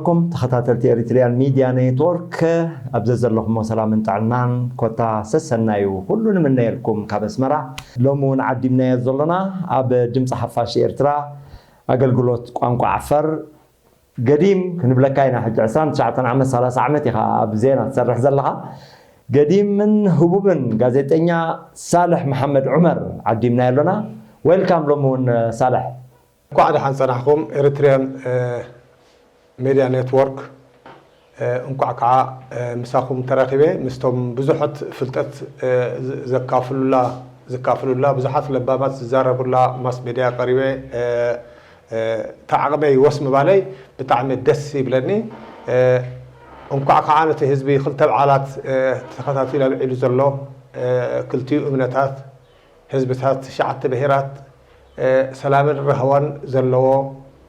ኩም ተኸታተልቲ ኤሪትሪያን ሚድያ ኔትወርክ፣ ኣብ ዘዘለኹሞ ሰላምን ጥዕናን ኮታ ሰሰናዩ ኩሉ ንምነየልኩም ካብ ኣስመራ። ሎሚ እውን ዓዲምናዮ ዘሎና ኣብ ድምፂ ሓፋሽ ኤርትራ ኣገልግሎት ቋንቋ ዓፋር ገዲም ክንብለካ ኢና። ሕጂ ዕስራን ትሽዓተን ዓመት፣ ሰላሳ ዓመት ኢኻ ኣብ ዜና ትሰርሕ ዘለኻ። ገዲምን ህቡብን ጋዜጠኛ ሳልሕ መሓመድ ዑመር ዓዲምናዮ ኣሎና። ዌልካም ሎሚ እውን ሳልሕ። እንኳዕ ደሓን ጸናሕኩም ኤሪትሪያን ሜድያ ኔትወርክ። እንኳዕ ከዓ ምሳኹም ተራኺበ ምስቶም ብዙሐት ፍልጠት ዘካፍሉላ ዝካፍሉላ ብዙሓት ለባማት ዝዛረቡላ ማስ ሜድያ ቀሪበ። ተዓቕመይ ወስ ምባለይ ብጣዕሚ ደስ ይብለኒ። እንኳዕ ከዓ ነቲ ህዝቢ ክልተ በዓላት ተኸታቲሉ ኣብዒሉ ዘሎ ክልቲኡ እምነታት ህዝብታት ትሽዓተ ብሄራት ሰላምን ራህዋን ዘለዎ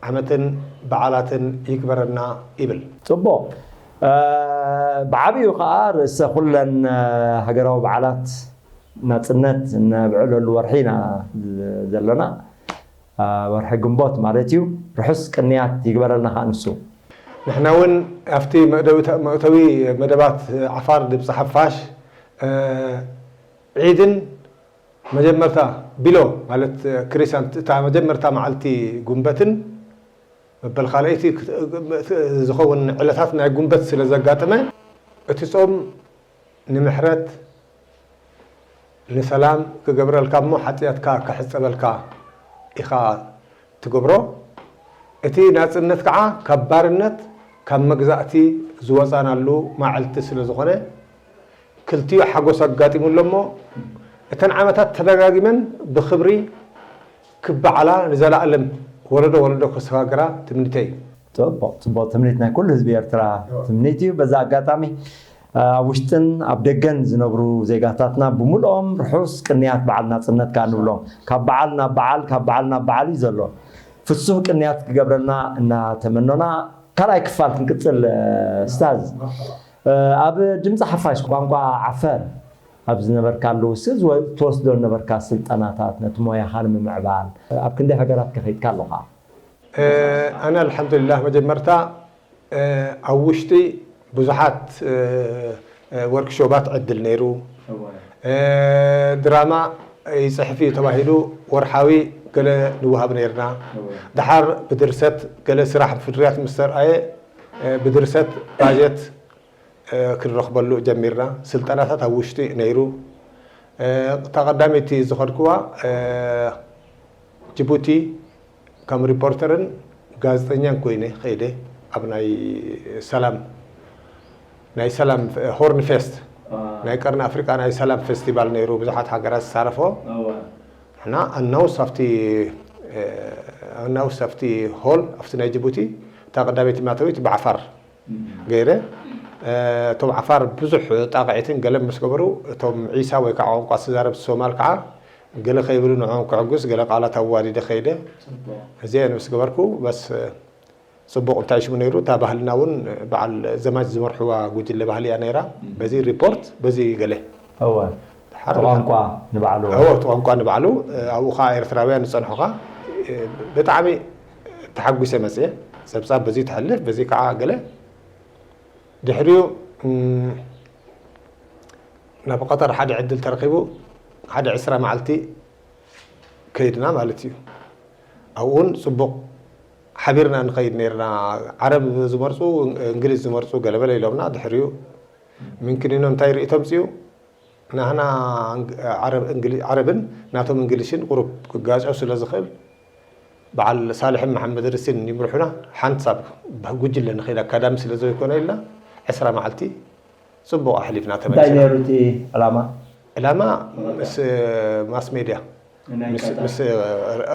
ዓመትን በዓላትን ይግበረና ይብል። ጽቡቕ። ብዓብዩ ከዓ ርእሰ ኩለን ሃገራዊ በዓላት ናጽነት እነብዕለሉ ወርሒ ኢና ዘለና። ወርሒ ግንቦት ማለት እዩ። ርሑስ ቅንያት ይግበረልና ከዓ ንሱ። ንሕና እውን ኣብቲ መእተዊ መደባት ዓፋር ድምፂ ሓፋሽ ዒድን መጀመርታ ቢሎ ማለት ክሪሳንት እታ መጀመርታ መዓልቲ ጉንበትን መበል ካልኣይቲ ዝኸውን ዕለታት ናይ ጉንበት ስለ ዘጋጥመ እቲ ጾም ንምሕረት ንሰላም ክገብረልካ እሞ ሓጢኣትካ ክሕጸበልካ ኢኻ ትገብሮ። እቲ ናጽነት ከዓ ካብ ባርነት ካብ መግዛእቲ ዝወጻናሉ ማዕልቲ ስለ ዝኾነ ክልቲኡ ሓጎስ ኣጋጢሙ ኣሎ እሞ እተን ዓመታት ተደጋጊመን ብኽብሪ ክበዓላ ንዘላእለም ወለዶ ወለዶ ክሰጋገራ ትምኒተይ እዩ። ጽቡቕ ጽቡቕ ትምኒት ናይ ኩሉ ህዝቢ ኤርትራ ትምኒት እዩ። በዛ ኣጋጣሚ ኣብ ውሽጥን ኣብ ደገን ዝነብሩ ዜጋታትና ብምልኦም ርሑስ ቅንያት በዓል ናጽነት ከኣ ንብሎም። ካብ በዓል ናብ በዓል ካብ በዓል ናብ በዓል እዩ ዘሎ። ፍሱህ ቅንያት ክገብረልና እናተመኖና ካልኣይ ክፋል ክንቅጽል ስታዝ ኣብ ድምፂ ሓፋሽ ቋንቋ ዓፈር ኣብ ዝነበርካሉ ስ ትወስዶ ዝነበርካ ስልጠናታት ነቲ ሞያኻ ንምምዕባል ኣብ ክንደይ ሃገራት ከኸይድካ ኣለኻ? ኣነ ኣልሓምዱሊላህ መጀመርታ ኣብ ውሽጢ ብዙሓት ወርክሾባት ዕድል ነይሩ። ድራማ ይፅሕፍ እዩ ተባሂሉ ወርሓዊ ገለ ንወሃብ ነይርና። ድሓር ብድርሰት ገለ ስራሕ ፍርያት ምስ ተርኣየ ብድርሰት ባጀት ክንረኽበሉ ጀሚርና። ስልጠናታት ኣብ ውሽጢ ነይሩ። እታ ቀዳመይቲ ዝኸድክዋ ጅቡቲ ከም ሪፖርተርን ጋዜጠኛን ኮይነ ከይደ ኣብ ናይ ሰላም ናይ ሰላም ሆርን ፌስት ናይ ቀርኒ ኣፍሪቃ ናይ ሰላም ፌስቲቫል ነይሩ ብዙሓት ሃገራት ዝሳረፎ ንሕና ኣናውስ ኣብቲ ኣናውስ ኣብቲ ሆል ኣብቲ ናይ ጅቡቲ እታ ቀዳመይቲ ማተዊት ብዓፋር ገይረ እቶም ዓፋር ብዙሕ ጣቕዒትን ገለን ምስ ገበሩ እቶም ዒሳ ወይ ከዓ ቋንቋ ዝዛረብ ሶማል ከዓ ገለ ከይብሉ ንዕኦም ክዕጉስ ገለ ቃላት ኣዋዲደ ከይደ እዚአን ምስ ገበርኩ በስ ፅቡቕ እንታይ ሽሙ ነይሩ እታ ባህልና እውን በዓል ዘማች ዝመርሕዋ ጉጅለ ባህሊ እያ ነይራ በዚ ሪፖርት በዚ ገለ እወ ቋንቋ ንባዕሉ እወ እቲ ቋንቋ ንባዕሉ ኣብኡ ከዓ ኤርትራውያን ዝፀንሑኻ ብጣዕሚ ተሓጒሰ መፅየ ፀብፃብ በዚ ተሕልፍ በዚ ከዓ ገለ ድሕሪኡ ናብ ቀጠር ሓደ ዕድል ተረኺቡ ሓደ ዕስራ መዓልቲ ከይድና ማለት እዩ ኣብኡን ፅቡቕ ሓቢርና ንኸይድ ነርና ዓረብ ዝመርፁ እንግሊዝ ዝመርፁ ገለበለ ኢሎምና ድሕሪኡ ምንክኒኖ እንታይ ርእቶ ምፅኡ ናህና ዓረብን ናቶም እንግሊሽን ቁሩብ ክጋጨው ስለ ዝኽእል በዓል ሳልሕን መሓመድ ርሲን ይምርሑና ሓንቲ ሳብ ጉጅለ ንኸይድ ኣካዳሚ ስለ ዘይኮነ ኢልና ዕስራ መዓልቲ ፅቡቕ ኣሕሊፍና እንታይ ተመሊስና ነይሩ እቲ ዕላማ? ዕላማ ምስ ማስ ሜድያ ናይ ምስ ቀጠር? ምስ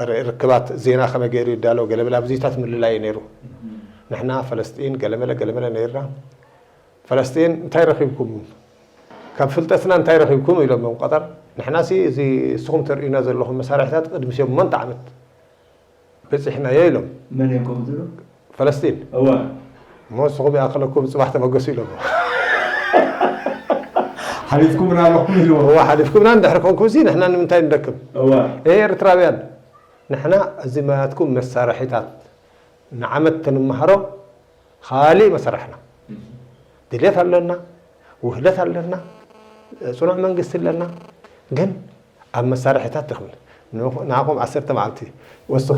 ር- ርክባት ዜና ከመይ ገይሩ ይዳሎ ገለ ብላ ብዙታት ምልላይ እዩ ነይሩ ንሕና ፈለስጢን ገለመለ ገለመለ ነይርና ፈለስጢን እንታይ ረኺብኩም ካብ ፍልጠትና እንታይ ረኺብኩም ኢሎም ቀጠር ንሕና ሲ እዚ ንስኹም ተርእዩና ዘለኹም መሳርሕታት ቅድሚ ሸሞንተ ዓመት በፂሕናዮ ኢሎም መን እዮም ከምኡ ዝብሉ? ፈለስጢን እወ እሞ ንስኹም ይኣኽለኩም ፅባሕ ተመገሱ ኢሎም ሓሊፍኩምና ኣለኹም ኢልዎ እዋ ሓሊፍኩምና እንድሕር ኮንኩም ሲ ንሕና ንምንታይ ንረክብ እወ ኤርትራውያን ንሕና እዚ ናትኩም መሳርሒታት ንዓመት ተንመሃሮ ካሊእ መሰራሕና ድሌት ኣለና፣ ውህደት ኣለና፣ ፅኑዕ መንግስቲ ኣለና። ግን ኣብ መሳርሕታት ትኽል ንዓኹም ዓሰርተ መዓልቲ ወስኹ።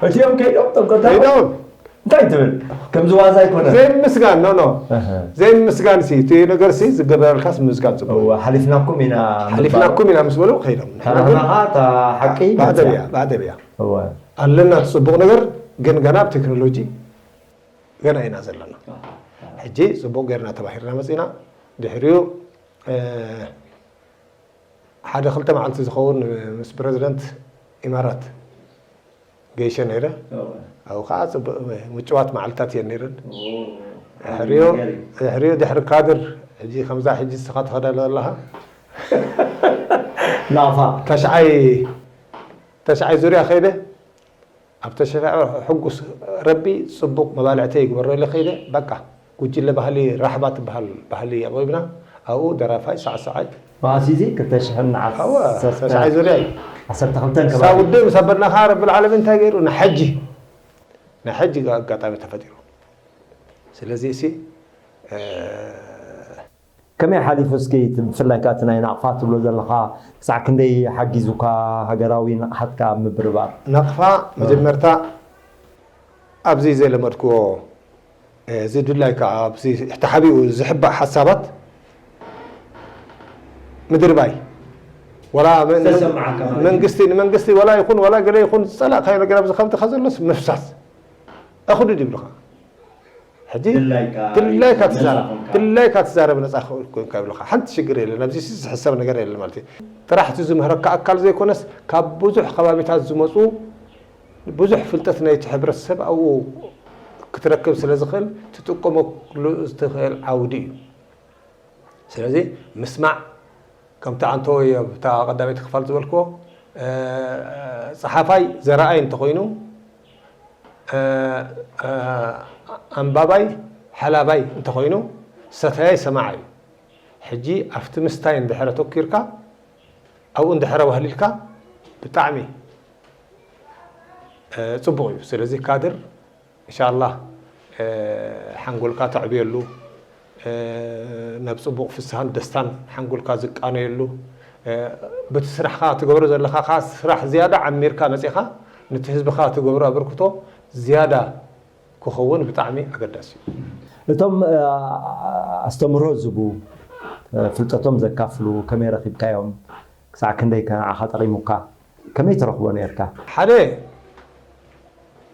እቲኦም ከይዶም ጠንቀታ ከይዶም እንታይ ትብል? ከምዚ ዋዛ ኣይኮነ። ዘይምስጋን፣ ኖ፣ ኖ። ዘይምስጋን ሲ፣ እቲ ነገር ሲ ዝገበረልካስ ምምስጋን ጽቡቅ። እወ፣ ሓሊፍናኩም ኢና ምባል። ሓሊፍናኩም ኢና ምስ በሉ ከይዶም። ንሕና ግን ታናናኻ እታ ሓቂ ባዕደብ እያ፣ ባዕደብ እያ። እወ። ኣለና እቲ ጽቡቅ ነገር ግን ገና ኣብ ቴክኖሎጂ ገና ኢና ዘለና። ሕጂ ጽቡቅ ጌርና ተባሂርና መጺና። ድሕሪኡ፣ እ፣ ሓደ ክልተ መዓልቲ ዝኸውን ምስ ፕረዚደንት ኢማራት ገይሸ ነይረ። እወ። ኣብኡ ከዓ ጽቡቅ ምጭዋት መዓልታት እየን ነይረን። ኦ፣ ድሕሪኡ፣ ገሪ። ድሕሪኡ ድሕሪ ካድር፣ ሕጂ ከምዛ ሕጂ ንስኻ ትኸዳ ዘለኻ። ናፋ። ተሽዓይ፣ ተሽዓይ ዙርያ ከይደ፣ ኣብ ተሽዓይ ሕጉስ ረቢ ጽቡቅ መባልዕተይ ይግበሮ ኢለ ከይደ። በቃ ጉጅለ ባህሊ ራሕባ ትበሃል ባህሊ ኣቕሪብና፣ ኣብኡ ደራፋይ፣ ሳዕሳዓይ። መዓስ እዩ እዚ? ክልተ ሽሕን ዓሰርተ። እወ፣ ተሽዓይ ዙርያ እዩ። ዓሰርተ ክልተን ክሳብ ከባቢ። ውድእ ምስ ኣበልና ከዓ ረብል ዓለሚን እንታይ ገይሩ? ንሐጂ፣ ንሐጂ ኣጋጣሚ ተፈጢሩ። ስለዚ እሲ፣ እ፣ ከመይ ሓሊፉ እስኪ እቲ ብፍላይ ከኣ እቲ ናይ ናቕፋ ትብሎ ዘለኻ ክሳዕ ክንደይ ሓጊዙካ ሃገራዊ ንቕሓትካ ኣብ ምብርባር? ናቕፋ መጀመርታ ኣብዚ ዘይለመድክዎ፣ እ፣ እዚ ድላይ ከዓ ኣብዚ ተሓቢኡ ዝሕባእ ሓሳባት ምድርባይ። ወላ መን-፣ ዝተሰማዓካ ማለት እዩ። መንግስቲ፣ ንመንግስቲ ወላ ይኹን፣ ወላ ገለ ይኹን ዝጸላእካዮ ነገር ኣብዚ ከምትኻ ዘሎስ ምፍሳስ። ኣኹድድ ይብሉኻ። ሕጂ ድላይካ ድላይካ ነጻ ትዛረብ፣ ኮንካ። ድላይካ ትዛረብ ነጻ ኮንካ ይብሉኻ። ሓንቲ ሽግር የለን። ኣብዚ ዝሕሰብ ነገር የለን ማለት እዩ። ጥራሕ እቲ ዝምህረካ ኣካል ዘይኮነስ ካብ ብዙሕ ከባቢታት ዝመጹ ብዙሕ ፍልጠት ናይቲ ሕብረተሰብ ኣብኡ ክትረክብ ስለ ዝኽእል ትጥቀመሉ እትኽእል ዓውዲ እዩ። ስለዚ ምስማዕ ከምቲ ኣንቶ ኣብታ ቀዳመይቲ ክፋል ዝበልክዎ፣ እ፣ ጸሓፋይ ዘረኣይ እንተኾይኑ፣ እ፣ እ፣ ኣንባባይ ሓላባይ እንተኾይኑ፣ ሰታያይ ሰማዓይ እዩ። ሕጂ ኣብቲ ምስታይ እንድሕር ኣተኪርካ፣ ኣብኡ እንድሕር ኣዋህሊልካ ብጣዕሚ፣ እ፣ ጽቡቕ እዩ። ስለዚ ካድር እንሻላህ፣ እ፣ ሓንጎልካ ተዕብየሉ፣ እ፣ ናብ ጽቡቕ ፍስሃን ደስታን ሓንጎልካ ዝቃነየሉ፣ እ፣ በቲ ስራሕኻ ትገብሮ ዘለኻ ከኣ ስራሕ ዝያዳ ዓሚርካ መጺኻ ነቲ ህዝብኻ ትገብሮ ኣበርክቶ ዝያዳ ክኸውን ብጣዕሚ ኣገዳሲ እዩ። እቶም፣ እ፣ ኣስተምህሮ ዝህቡ፣ እ፣ ፍልጠቶም ዘካፍሉ ከመይ ረኺብካዮም? ክሳዕ ክንደይ ከ ንዓኻ ጠቒሙካ? ከመይ ትረኽቦ ነርካ? ሓደ፣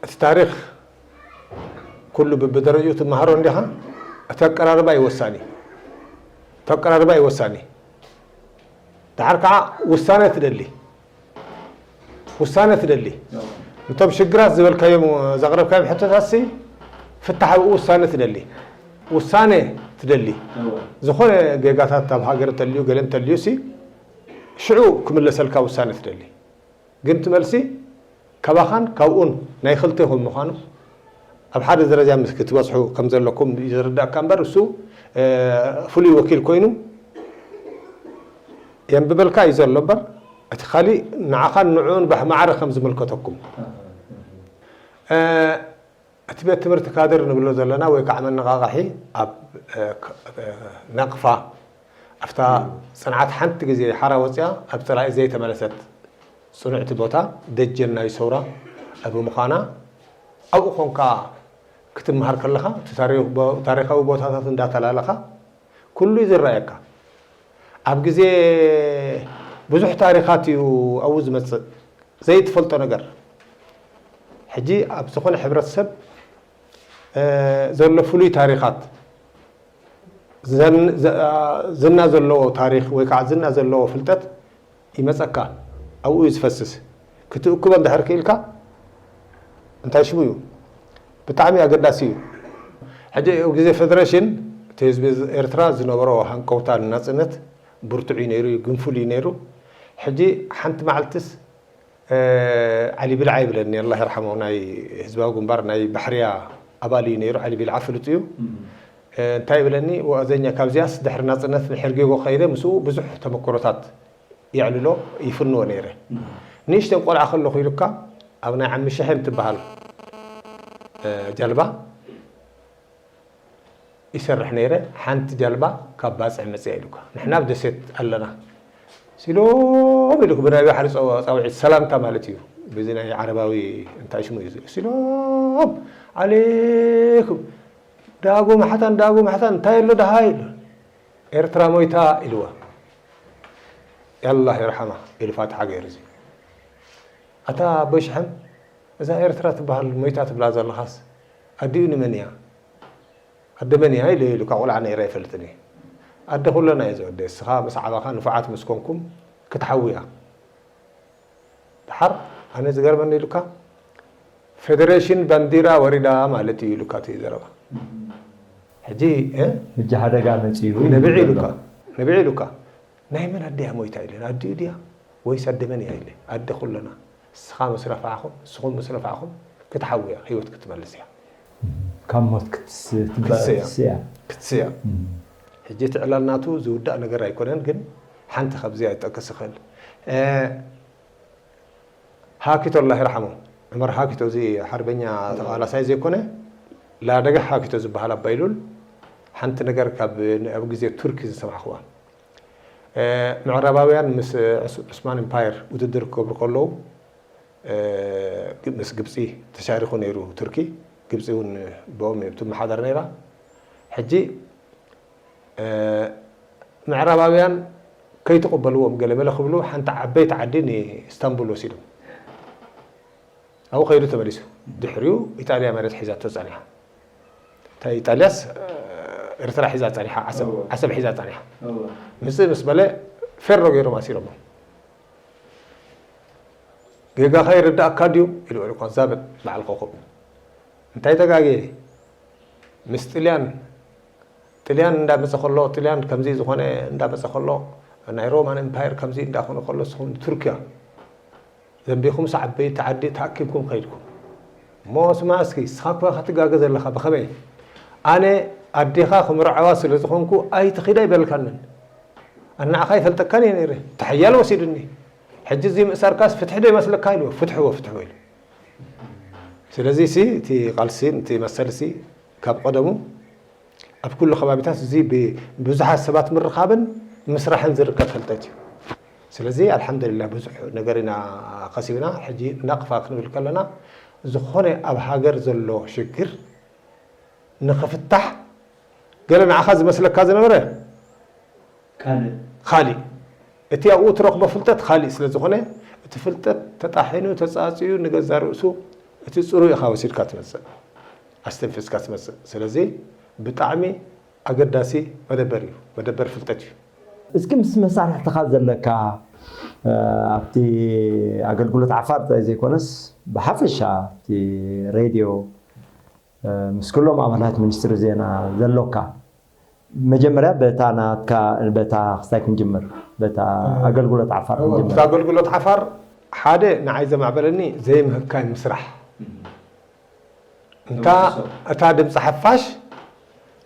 እቲ ታሪኽ ኩሉ ብብደረጅኡ ትመሃሮ እንዲኻ። እቲ ኣቀራርባ እዩ ወሳኒ። እቲ ኣቀራርባ እዩ ወሳኒ። ደሓር ከዓ ውሳነ ትደሊ። ውሳነ ትደሊ። እቶም ሽግራት ዝበልካዮም፣ ዘቕረብካዮም ሕቶታትሲ ፍታሕ ኣብኡ ውሳነ ትደሊ። ውሳነ ትደሊ። እወ። ዝኾነ ጌጋታት ኣብ ሃገር እንተልዩ፣ ገለ እንተልዩ ሲ ሽዑ ክምለሰልካ ውሳነ ትደሊ። ግን እቲ መልሲ ካባኻን ካብኡን ናይ ክልቴኹም ምዃኑ ኣብ ሓደ ደረጃ ምስ ክትበጽሑ ከም ዘለኩም እዩ ዝርዳእካ እምበር፣ እሱ፣ እ፣ ፍሉይ ወኪል ኮይኑ የንብበልካ እዩ ዘሎ እምበር፣ እቲ ካሊእ ንዓኻን ንዕኡን ብማዕረ ከም ዝምልከተኩም። እ፣ እቲ ቤት ትምህርቲ ካድር ንብሎ ዘለና ወይ ከዓ መነቓቕሒ ኣብ፣ እ፣ ክ-፣ እ፣ ናቕፋ ኣብታ ጽንዓት ሓንቲ ግዜ ሓራ ወጽያ ኣብ ጸላኢ ዘይተመለሰት ጽኑዕቲ ቦታ ደጀን ናይ ሰውራ ብምዃና ኣብኡ ኾንካ ክትመሃር ከለኻ እቲ ታሪኽ-፣ ቦ-፣ ታሪኻዊ ቦታታት እንዳተላለኻ ኩሉ እዩ ዝረኣየካ። ኣብ ግዜ ብዙሕ ታሪኻት እዩ ኣብኡ ዝመጽእ ዘይትፈልጦ ነገር። ሕጂ ኣብ ዝኾነ ሕብረተሰብ፣ እ፣ ዘሎ ፍሉይ ታሪኻት ዘን-፣ ዘ-፣ ዝና ዘለዎ ታሪኽ ወይ ከዓ ዝና ዘለዎ ፍልጠት ይመፀካ፣ ኣብኡ እዩ ዝፈስስ። ክትእክቦ እንድሕር ክኢልካ እንታይ ሽሙ እዩ? ብጣዕሚ ኣገዳሲ እዩ። ሕጂ ኣብ ግዜ ፌደሬሽን እቲ ህዝቢ ኤርትራ ዝነበሮ ሃንቀውታ ንናፅነት ብርቱዕ እዩ ነይሩ፣ እዩ ግንፉል እዩ ነይሩ። ሕጂ ሓንቲ መዓልትስ እ፣ ዓሊ ብልዓ ይብለኒ፣ ኣላህ ይርሓሞ፣ ናይ ህዝባዊ ግንባር ናይ ባሕርያ ኣባል እዩ ነይሩ። ዓሊ ብልዓ ፍሉጥ እዩ። እ፣ እንታይ ይብለኒ፣ ወኣዘኛ ካብዚያስ ድሕሪ ናጽነት ንሕርጌጎ ከይደ ምስኡ ብዙሕ ተመክሮታት የዕልሎ፣ ይፍንዎ ነይረ። ንእሽተን ቆልዓ ከለኹ ኢሉካ ኣብ ናይ ዓሚ ሽሐም ትበሃል ጀልባ ይሰርሕ ነይረ። ሓንቲ ጀልባ ካብ ባፅዕ መፅያ ኢሉካ፣ ንሕና ኣብ ደሴት ኣለና። ሲሎም ኢሉክ ብናይ ባሕሪ ፀው- ፃውዒት ሰላምታ ማለት እዩ። ብዚ ናይ ዓረባዊ እንታይ ሽሙ እዩ? ሲሎም ዓሌይኩም ዳጉ ማሕታን ዳጉ ማሕታን እንታይ ኣሎ ደሃ ኢሉ። ኤርትራ ሞይታ ኢልዋ። ያላህ ይርሓማ ኢሉ ፋትሓ ገይሩ እዚ። ኣታ ኣቦይ ሽሐም፣ እዛ ኤርትራ ትበሃል ሞይታ ትብላ ዘለኻስ ኣዲኡ ንመን እያ? ኣደ መን እያ ኢሉ ኢሉ ካብ ቆልዓ ነይረ ኣይፈልጥን እየ። ኣደ ኩለና እየ ዝወደ። እስኻ ምስ ዓባኻ ንፉዓት ምስ ኮንኩም ክትሓዊ እያ። ድሓር ኣነ ዝገርመኒ ኢሉካ ፌደሬሽን ባንዲራ ወሪዳ ማለት እዩ ኢሉካ እቲ ዘረባ። ሕጂ እ? ሕጂ ሓደጋ መጺኡ እዩ ንብዒ ዘሎ። ኢሉካ ንብዒ ኢሉካ ናይ መን ኣደ እያ ሞይታ ኢለ ኣዲኡ ድያ ወይስ ኣደ መን እያ ኢለ ኣደ ኩለና እስኻ ምስ ረፋዕኹም ንስኹም ምስ ረፋዕኹም ክትሓዊ እያ ህይወት ክትመልስ እያ። ካብ ሞት ክትስ- ክትበ- ክትስእ እያ። ክትስእ እያ። ክትስእ እያ። እም። ሕጂ እቲ ዕላል ናቱ ዝውዳእ ነገር ኣይኮነን፣ ግን ሓንቲ ካብዚኣ ይጠቅስ ይኽእል። እ፣ ሃኪቶ ኣላህ ይርሓሙ፣ ዑመር ሃኪቶ፣ እዚ ሓርበኛ ተቓላሳይ ዘይኮነ፣ ላደጋ ሃኪቶ ዝበሃል ኣባይ ሉል ሓንቲ ነገር ካብ ኣብ ግዜ ቱርኪ ዝሰማዕኽዋ። እ፣ ምዕራባውያን ምስ ዑስ- ዑስማን ኢምፓየር ውድድር ክገብሩ ከለዉ፣ እ፣ ግ- ምስ ግብጺ ተሻሪኹ ነይሩ ቱርኪ። ግብጺ እውን ብኦም እየ ትመሓደር ነይራ። ሕጂ፣ እ፣ ምዕራባውያን ከይተቐበልዎም ገለመለ ክብሉ ሓንቲ ዓበይቲ ዓዲ ንኢስታንቡል ወሲዶም። ኣብኡ ከይዱ ተመሊሱ። ድሕሪኡ ኢጣልያ መሬት ሒዛቶ ጸኒሓ። እታ ኢጣልያስ፣ እ፣ ኤርትራ ሒዛ ጸኒሓ፣ ዓሰብ እወ። ዓሰብ ሒዛ ጸኒሓ። እወ። ምጽእ ምስ በለ ፌሮ ገይሮም ኣሲሮሞ። ጌጋኻ ይርዳእካ ድዩ? ኢሉ እኳ ዛብጥ በዓል ኮኾብ። እንታይ ተጋግየ? ምስ ጥልያን ጥልያን እንዳመጸ ከሎ ጥልያን ከምዚ ዝኾነ እንዳመጸ ከሎ ናይ ሮማን ኤምፓየር ከምዚ እንዳኾነ ከሎ ንስኹም ንቱርኪያ ዘንቢኹምስ ዓበይቲ ዓዲ ተኣኪብኩም ከይድኩም እሞ ስማ እስኪ ንስኻ እኳ ኢኻ ትጋገ ዘለኻ ብኸመይ ኣነ ኣዴኻ ክምርዓዋ ስለ ዝኾንኩ ኣይትኺድ ኣይበልካንን ኣናዕኻ ይፈልጠካን እየ ነይረ እቲ ሓያል ወሲዱኒ ሕጂ እዚ ምእሳርካስ ፍትሒ ዶ ይመስለካ ኢልዎ ፍትሕዎ ፍትሕዎ ኢሉ ስለዚ ሲ እቲ ቃልሲ እቲ መሰልሲ ካብ ቀደሙ ኣብ ኩሉ ከባቢታት እዚ ብብዙሓት ሰባት ምርኻብን ምስራሕን ዝርከብ ፍልጠት እዩ። ስለዚ ኣልሓምዱሊላህ ብዙሕ ነገር ኢና ከሲብና። ሕጂ ናቕፋ ክንብል ከለና ዝኾነ ኣብ ሃገር ዘሎ ሽግር ንኽፍታሕ ገለ ንዓኻ ዝመስለካ ዝነበረ ካልእ። ካልእ እቲ ኣብኡ ትረኽቦ ፍልጠት ካልእ ስለ ዝኾነ እቲ ፍልጠት ተጣሒኑ ተጻጽዩ ንገዛ ርእሱ እቲ ጽሩይ ኢኻ ወሲድካ ትመጽእ ኣስተንፊስካ ትመጽእ ስለዚ ብጣዕሚ ኣገዳሲ መደበር እዩ መደበር ፍልጠት እዩ። እስኪ ምስ መሳርሕትኻ ዘለካ ኣብቲ ኣገልግሎት ዓፋር ጥራይ ዘይኮነስ ብሓፈሻ ኣብቲ ሬድዮ ምስ ኩሎም ኣባላት ሚኒስትሪ ዜና ዘሎካ መጀመርያ በታ ናትካ በታ ክስታይ ክንጅምር በታ ኣገልግሎት ዓፋር ክንጅምር። ኣገልግሎት ዓፋር ሓደ ንዓይ ዘማዕበለኒ ዘይምህካይ ምስራሕ እንታ እታ ድምፂ ሓፋሽ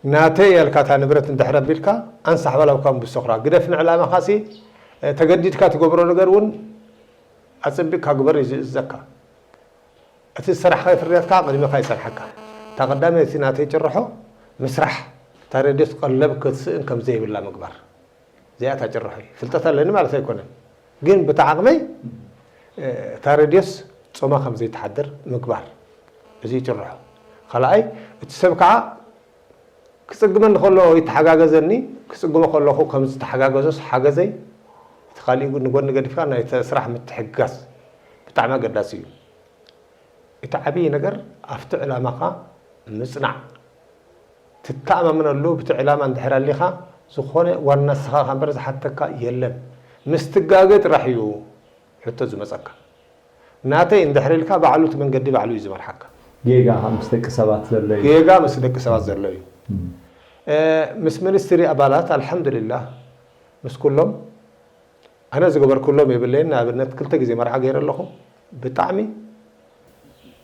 ናተይ ያልካ እታ ንብረት እንድሕር ኣቢልካ ኣንሳሕ በላውካ ብሰኽራ ግደፍ ንዕላማኻሲ ተገዲድካ ትገብሮ ነገር እውን ኣፅቢቕካ ግበር እዩ ዝእዘካ። እቲ ዝሰራሕኻዮ ፍርያት ከዓ ቅድሜኻ ይፀንሓካ። እታ ቀዳመይቲ ናተይ ጭርሖ ምስራሕ እታ ሬድዮስ ቀለብ ክትስእን ከምዘይብላ ምግባር። እዚኣ እታ ጭርሖይ። ፍልጠት ኣለኒ ማለት ኣይኮነን። ግን ብታ ዓቕመይ እታ ሬድዮስ ፆማ ከምዘይትሓድር ምግባር። እዚ ጭርሖ። ካልኣይ እቲ ሰብ ከዓ ክፅግመኒ ከሎ ይተሓጋገዘኒ፣ ክፅግሞ ከለኹ ከም ዝተሓጋገዞስ ሓገዘይ፣ እቲ ካሊእ ንጎኒ ገዲፍካ ናይ ስራሕ ምትሕግጋዝ ብጣዕሚ ኣገዳሲ እዩ። እቲ ዓብዪ ነገር ኣብቲ ዕላማኻ ምፅናዕ፣ ትተኣማመነሉ ብቲ ዕላማ እንድሕር ኣሊኻ ዝኾነ ዋና ንስኻ ኢኻ እምበር ዝሓተካ የለን። ምስ ትጋገ ጥራሕ እዩ ሕቶ ዝመፀካ። ናተይ እንድሕር ኢልካ ባዕሉ እቲ መንገዲ ባዕሉ እዩ ዝመርሓካ። ጌጋ ምስ ደቂ ሰባት ዘሎ እዩ። ጌጋ ምስ ደቂ ሰባት ዘሎ እዩ። ምስ ሚኒስትሪ ኣባላት ኣልሓምዱሊላህ ምስ ኩሎም ኣነ ዝገበርኩሎም የብለይን። ንኣብነት ክልተ ግዜ መርዓ ገይረ ኣለኹ። ብጣዕሚ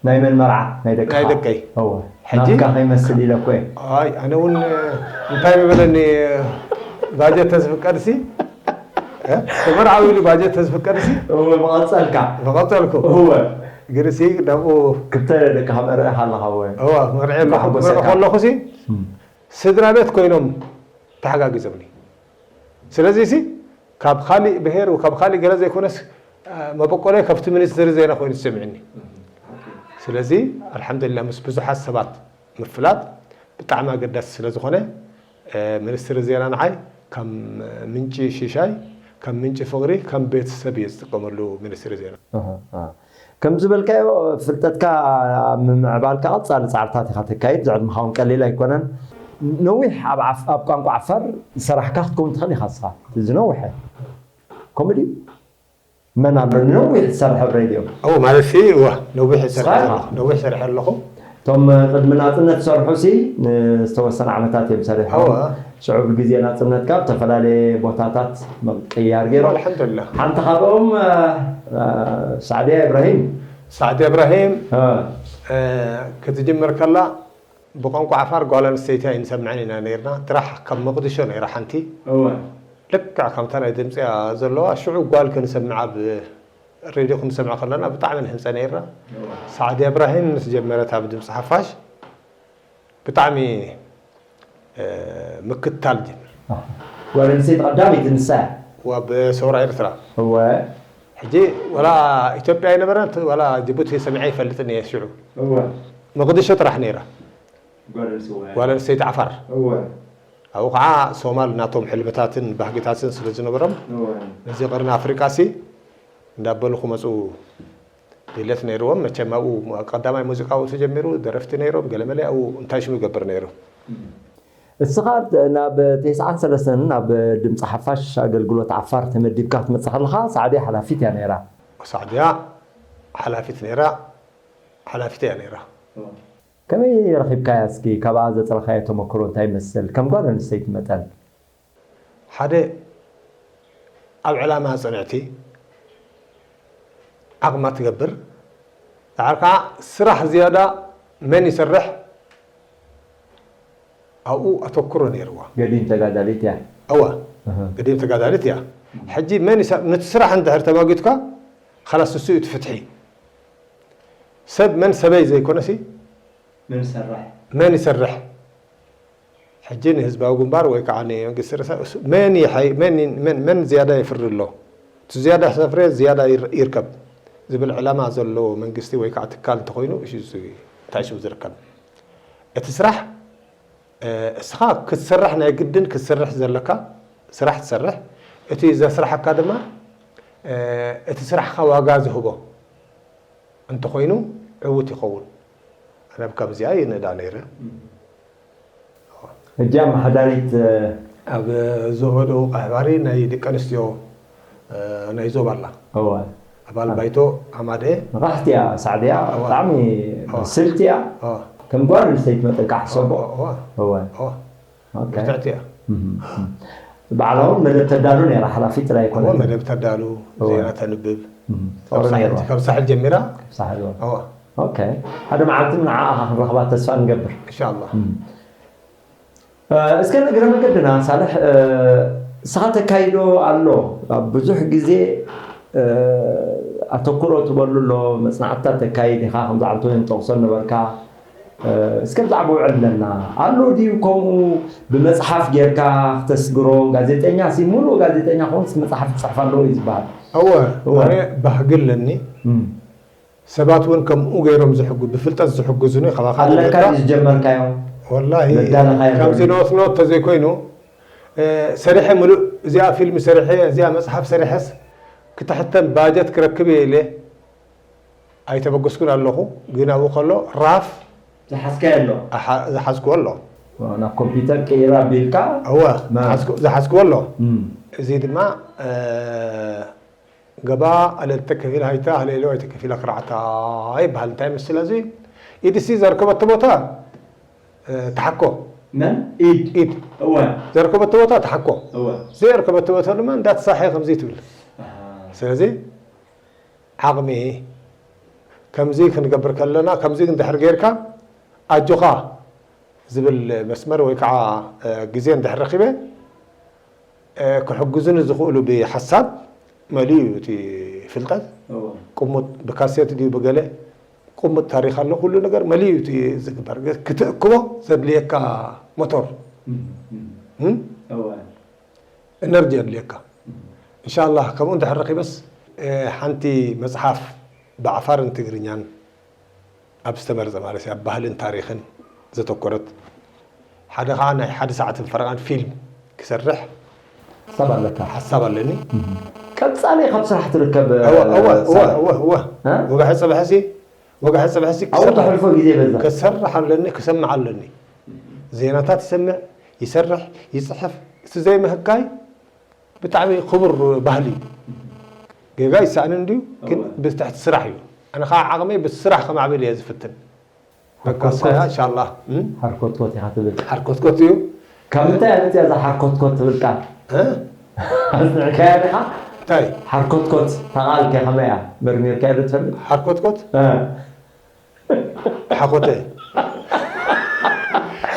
ናይ መን መርዓ ናይ ደቅኻ? ናይ ደቀይ። እወ። ሕጂ? ናትካ ከይመስል ኢለ እኮ እየ። ኣይ ኣነ እውን እንታይ ምበለኒ ባጀት ተዝፍቀድሲ እ? ተመርዓዊ ኢሉ ባጀት ተዝፍቀድሲ እወ መቐጸልካ። መቐጸልኩ። እወ። ግርሲ ናብኡ ክልተ ደቅኻ መርዕኻ ኣለኻ ወይ? እዋ መርዐ እንኳዕ ሓጎሰካ። ከለኹ ሲ ስድራ ቤት ኮይኖም ተሓጋጊዞምኒ። ስለዚ ሲ ካብ ካሊእ ብሄር ካብ ካሊእ ገለ ዘይኮነስ መበቆለይ ካብቲ ሚኒስትሪ ዜና ኮይኑ ዝሰምዕኒ። ስለዚ ኣልሓምዱሊላህ ምስ ብዙሓት ሰባት ምፍላጥ ብጣዕሚ ኣገዳሲ ስለ ዝኾነ ሚኒስትሪ ዜና ንዓይ ከም ምንጪ ሽሻይ ከም ምንጪ ፍቕሪ ከም ቤተሰብ እየ ዝጥቀመሉ ሚኒስትሪ ዜና። ከም ዝበልካዮ ፍልጠትካ ኣብ ምምዕባልካ ቀፃሊ ፃዕርታት ኢኻ ተካይድ። ዝዕድመኻ እውን ቀሊል ኣይኮነን። ነዊሕ ኣብ ዓፍ- ኣብ ቋንቋ ዓፋር ዝሰራሕካ ክትከውን ትኽእል ኢኻ እስኻ። እዚ ነዊሕ ኮሜዲ መን ኣሎ ነዊሕ ዝሰርሐ ኣብ ሬድዮ? ኦ ማለት ሲ እዋ ነዊሕ ይሰርሐ ስራሕ? ኣለኹ ነዊሕ ይሰርሐ ኣለኹ። እቶም ቅድሚ ናፅነት ዝሰርሑ ሲ ንዝተወሰነ ዓመታት እዮም ሰሪሖም። እዋ። ሽዑ ብግዜ ናፅነትካ ኣብ ዝተፈላለየ ቦታታት ምቅያር ገይሮም። ኣልሓምዱሊላህ። ሓንቲ ካብኦም እ፣ እ፣ ሳዕድያ ኢብራሂም። ሳዕዲ እብራሂም እ፣ እ፣ ክትጅምር ከላ ብቋንቋ ዓፋር ጓል ኣንስተይቲ ኣይንሰምዕን ኢና ነይርና። ጥራሕ ካብ መቕድሾ ነይራ ሓንቲ እወ። ልክዕ ከምታ ናይ ድምፂ እያ ዘለዋ ሽዑ ጓል ክንሰምዕ ኣብ ሬድዮ ክንሰምዕ ከለና ብጣዕሚ ንህንፀ ነይርና። ሳዕዲ እብራሂም ምስ ጀመረት ኣብ ድምፂ ሓፋሽ ብጣዕሚ እ፣ ምክታል ጀምር። ጓል ኣንስተይቲ ቀዳመይቲ ንሳ እያ። ወብ ሰውራ ኤርትራ እወ። ሕጂ ወላ ኢትዮጵያ ኣይነበረት ወላ ጅቡቲ ሰሚዐ ይፈልጥን እየ ሽዑ እወ። መቕድሾ ጥራሕ ነይራ ጓል ኣንስተይቲ እወ። ጓል ኣንስተይቲ ዓፋር እወ። ኣብኡ ከዓ ሶማል ናቶም ሕልምታትን ባህግታትን ስለ ዝነበሮም እወ። ነዚ ቀርኒ ኣፍሪቃ ሲ እንዳበሉ ክመፁ ድሌት ነይርዎም። መቸም ኣብኡ ቀዳማይ ሙዚቃ ኣብኡ ተጀሚሩ፣ ደረፍቲ ነይሮም፣ ገለመለ ኣብኡ እንታይ ሽሙ ይገብር ነይሩ። እስኻ ናብ ተስዓን ሰለስተን ናብ ድምፂ ሓፋሽ ኣገልግሎት ዓፋር ተመዲብካ ክትመፅእ ከለኻ ሳዕድያ ሓላፊት እያ ነይራ። ሳዕድያ ሓላፊት ነይራ፣ ሓላፊት እያ ነይራ። ከመይ ረኺብካያ እስኪ? ካብኣ ዘፅረኻዮ ተመክሮ እንታይ ይመስል? ከም ጓል ኣንስተይቲ መጠን ሓደ ኣብ ዕላማ ፅንዕቲ ዓቕማ ትገብር። ድሓር ከዓ ስራሕ ዝያዳ መን ይሰርሕ ኣብኡ ኣተኩሮ ነይርዋ። ገዲም ተጋዳሊት እያ። እዋ እህ። ገዲም ተጋዳሊት እያ። ሕጂ መን ይሰ- ነቲ ስራሕ እንድሕር ተማጊትካ ካላስ ንሱ እዩ እቲ ፍትሒ። ሰብ መን ሰበይ ዘይኮነሲ መን ይሰርሕ? መን ይሰርሕ? ሕጂ ንህዝባዊ ግንባር ወይ ከዓ ንመንግስቲ ርእሳ እሱ መን ይሓይ- መን ይ- መን- መን ዝያዳ የፍሪ ኣሎ እቲ ዝያዳ ሰፍረ ዝያዳ ይር- ይርከብ ዝብል ዕላማ ዘለዎ መንግስቲ ወይ ከዓ ትካል እንተኮይኑ እሺ እሱ እዩ እንታይ ሽም ዝርከብ እቲ ስራሕ እ፣ እስኻ ክትሰርሕ ናይ ግድን ክትሰርሕ ዘለካ ስራሕ ትሰርሕ እቲ ዘስራሓካ ድማ እ፣ እቲ ስራሕካ ዋጋ ዝህቦ እንተኾይኑ ዕውት ይኸውን። ኣነ ኣብ ከምዚኣ ይንእዳ ነይረ። ሕጂ ኣመሓዳሪት ኣብ ዞሆዶ ቃሕባሪ ናይ ደቂ ኣንስትዮ እ፣ ናይ ዞባ ኣላ እወ ኣባል ባይቶ ኣማደ ንቃሕቲ እያ ሳዕድያ እወ። ብጣዕሚ እወ። ብስልቲ እያ ኦ፣ ከም ጓል ኣንስተይቲ መጠን ከዓ ሕሰቦ ኦ፣ ኦ፣ እወ ኦ፣ ኦኬ። ብርትዕቲ እያ። እም፣ እም። ባዕላ እውን መደብ ተዳሉ ነይራ ሓላፊት ጥራይ እዎ ኣይኮነት መደብ ተዳሉ እወ። ዜና ተንብብ እም፣ ካብ ፍቕሪ ሳሕል- ነይርዋ ካብ ሳሕል ጀሚራ ሳሕል እወ። እዎ ኦኬ ሓደ መዓልቲ ንዓኣ ክንረኽባ ተስፋ ንገብር እንሻላ እም። እ፣ እስከ ንእግረ መገድና ሳልሕ እ፣ እስኻ ተካይዶ ኣሎ ኣብ ብዙሕ ግዜ እ፣ ኣተኩሮ ትበሉ ኣሎ መፅናዕትታት ተካይድ ኢኻ ከምዚ ዓንቶኒ ንጠቕሶ ነበርካ እ፣ እስከ ብዛዕባ ውዕል ኣለና ኣሎ ድዩ ከምኡ ብመፅሓፍ ጌርካ ክተስግሮ ጋዜጠኛ ሲ ሙሉእ ጋዜጠኛ ከውንስ መፅሓፍ ክፅሕፍ ኣለዎ እዩ ዝበሃል እወ እወ። ኣነ ባህጊ ኣለኒ እም። ሰባት እውን ከምኡ ገይሮም ዝሕጉ ብፍልጠት ዝሕግዙኒ ካባካ ኣለካ ዝመጣ ድዩ ዝጀመርካዮ ወላሂ መዳለኻዮ ከምዚ ዘሎ። ነወስኖ ተዘይኮይኑ እ፣ ሰሪሐ ሙሉእ እዚኣ ፊልም ሰሪሐ እዚኣ መፅሓፍ ሰሪሐስ ክትሕተም ባጀት ክረክብ እየ ኢለ ኣይተበገስኩን ኣለኹ ግን ኣብኡ ከሎ ራፍ ዝሓዝካዮ ኣሎ ኣሓ- ዝሓዝክዎ ኣሎ ናብ ኮምፒውተር ቅይራ ቢልካ እወ ማ- ዝሓዝኩ- ዝሓዝክዎ ኣሎ እም። እዚ ድማ እ፣ ገባ ኣለልተ ከፊል ሃይታ ኣለሎ ኣይተ ከፊላ ክርዓታ ይበሃል እንታይ ምስል እዚ ኢድሲ ዘርከበቶ ቦታ እ፣ ተሓኮ መን ኢድ ኢድ እወ ዘርከበቶ ቦታ ተሓኮ እወ ዘየርከበቶ ቦታ ድማ እንዳተሳሐ ከምዚ ትብል ኣሃ። ስለዚ ዓቕሚ ከምዚ ክንገብር ከለና ከምዚ እንድሕር ጌርካ ኣጆኻ ዝብል መስመር ወይ ከዓ እ፣ ግዜ እንድሕር ረኪበ እ፣ ክሕግዙኒ ዝኽእሉ ብሓሳብ መሊኡ እቲ ፍልጠት ቅሙጥ ብካሴት ድዩ ብገለ ቅሙጥ ታሪኽ ኣሎ። ኩሉ ነገር መሊኡ እዩ ዝግበር። ክትእክቦ ዘድልየካ ሞቶር እነርጂ የድልየካ። እንሻላህ ከምኡ እንድሕር ረኺበስ ሓንቲ መፅሓፍ ብዓፋርን ትግርኛን ኣብ ዝተመረፀ ማለት እዩ ኣብ ባህልን ታሪኽን ዘተኮረት ሓደ ከዓ ናይ ሓደ ሰዓትን ፈረቓን ፊልም ክሰርሕ ሓሳብ ኣለካ። ሓሳብ ኣለኒ። ቀጻሊ ካብ ስራሕ ትርከብ እወ እወ እወ ሳሚ። እወ እወ እ? ወግሐ ፀብሐሲ ወግሐ ፀብሐሲ ኣብኡ ተሕልፎ ግዜ በዛ። ክሰርሕ ኣለኒ ክሰምዕ ኣለኒ። ዜናታት ይሰምዕ ይሰርሕ ይፅሕፍ። እቲ ዘይምህካይ ብጣዕሚ ክቡር ባህሊ እዩ። ጌጋ ይሰኣንን ድዩ ግን እወ። ብትሕቲ ስራሕ እዩ። ኣነ ከዓ ዓቕመይ ብስራሕ ከማዕብል እየ ዝፍትን። በቃ ሓርኮትኮት። ሰያ እንሻላ ሓርኮትኮት ኢኻ ትብል። ሓርኮትኮት እዩ። ካብ ምንታይ ኣመፅያ እዛ ሓርኮትኮት ትብል ቃል? እ? ኣስምዕካያ ዲኻ? እንታይ ሓርኮትኮት ተቓል ከ ከመይ እያ? መርሚርካያ ዶ ትፈልጥ? ሓርኮትኮት እ። ሓኮተ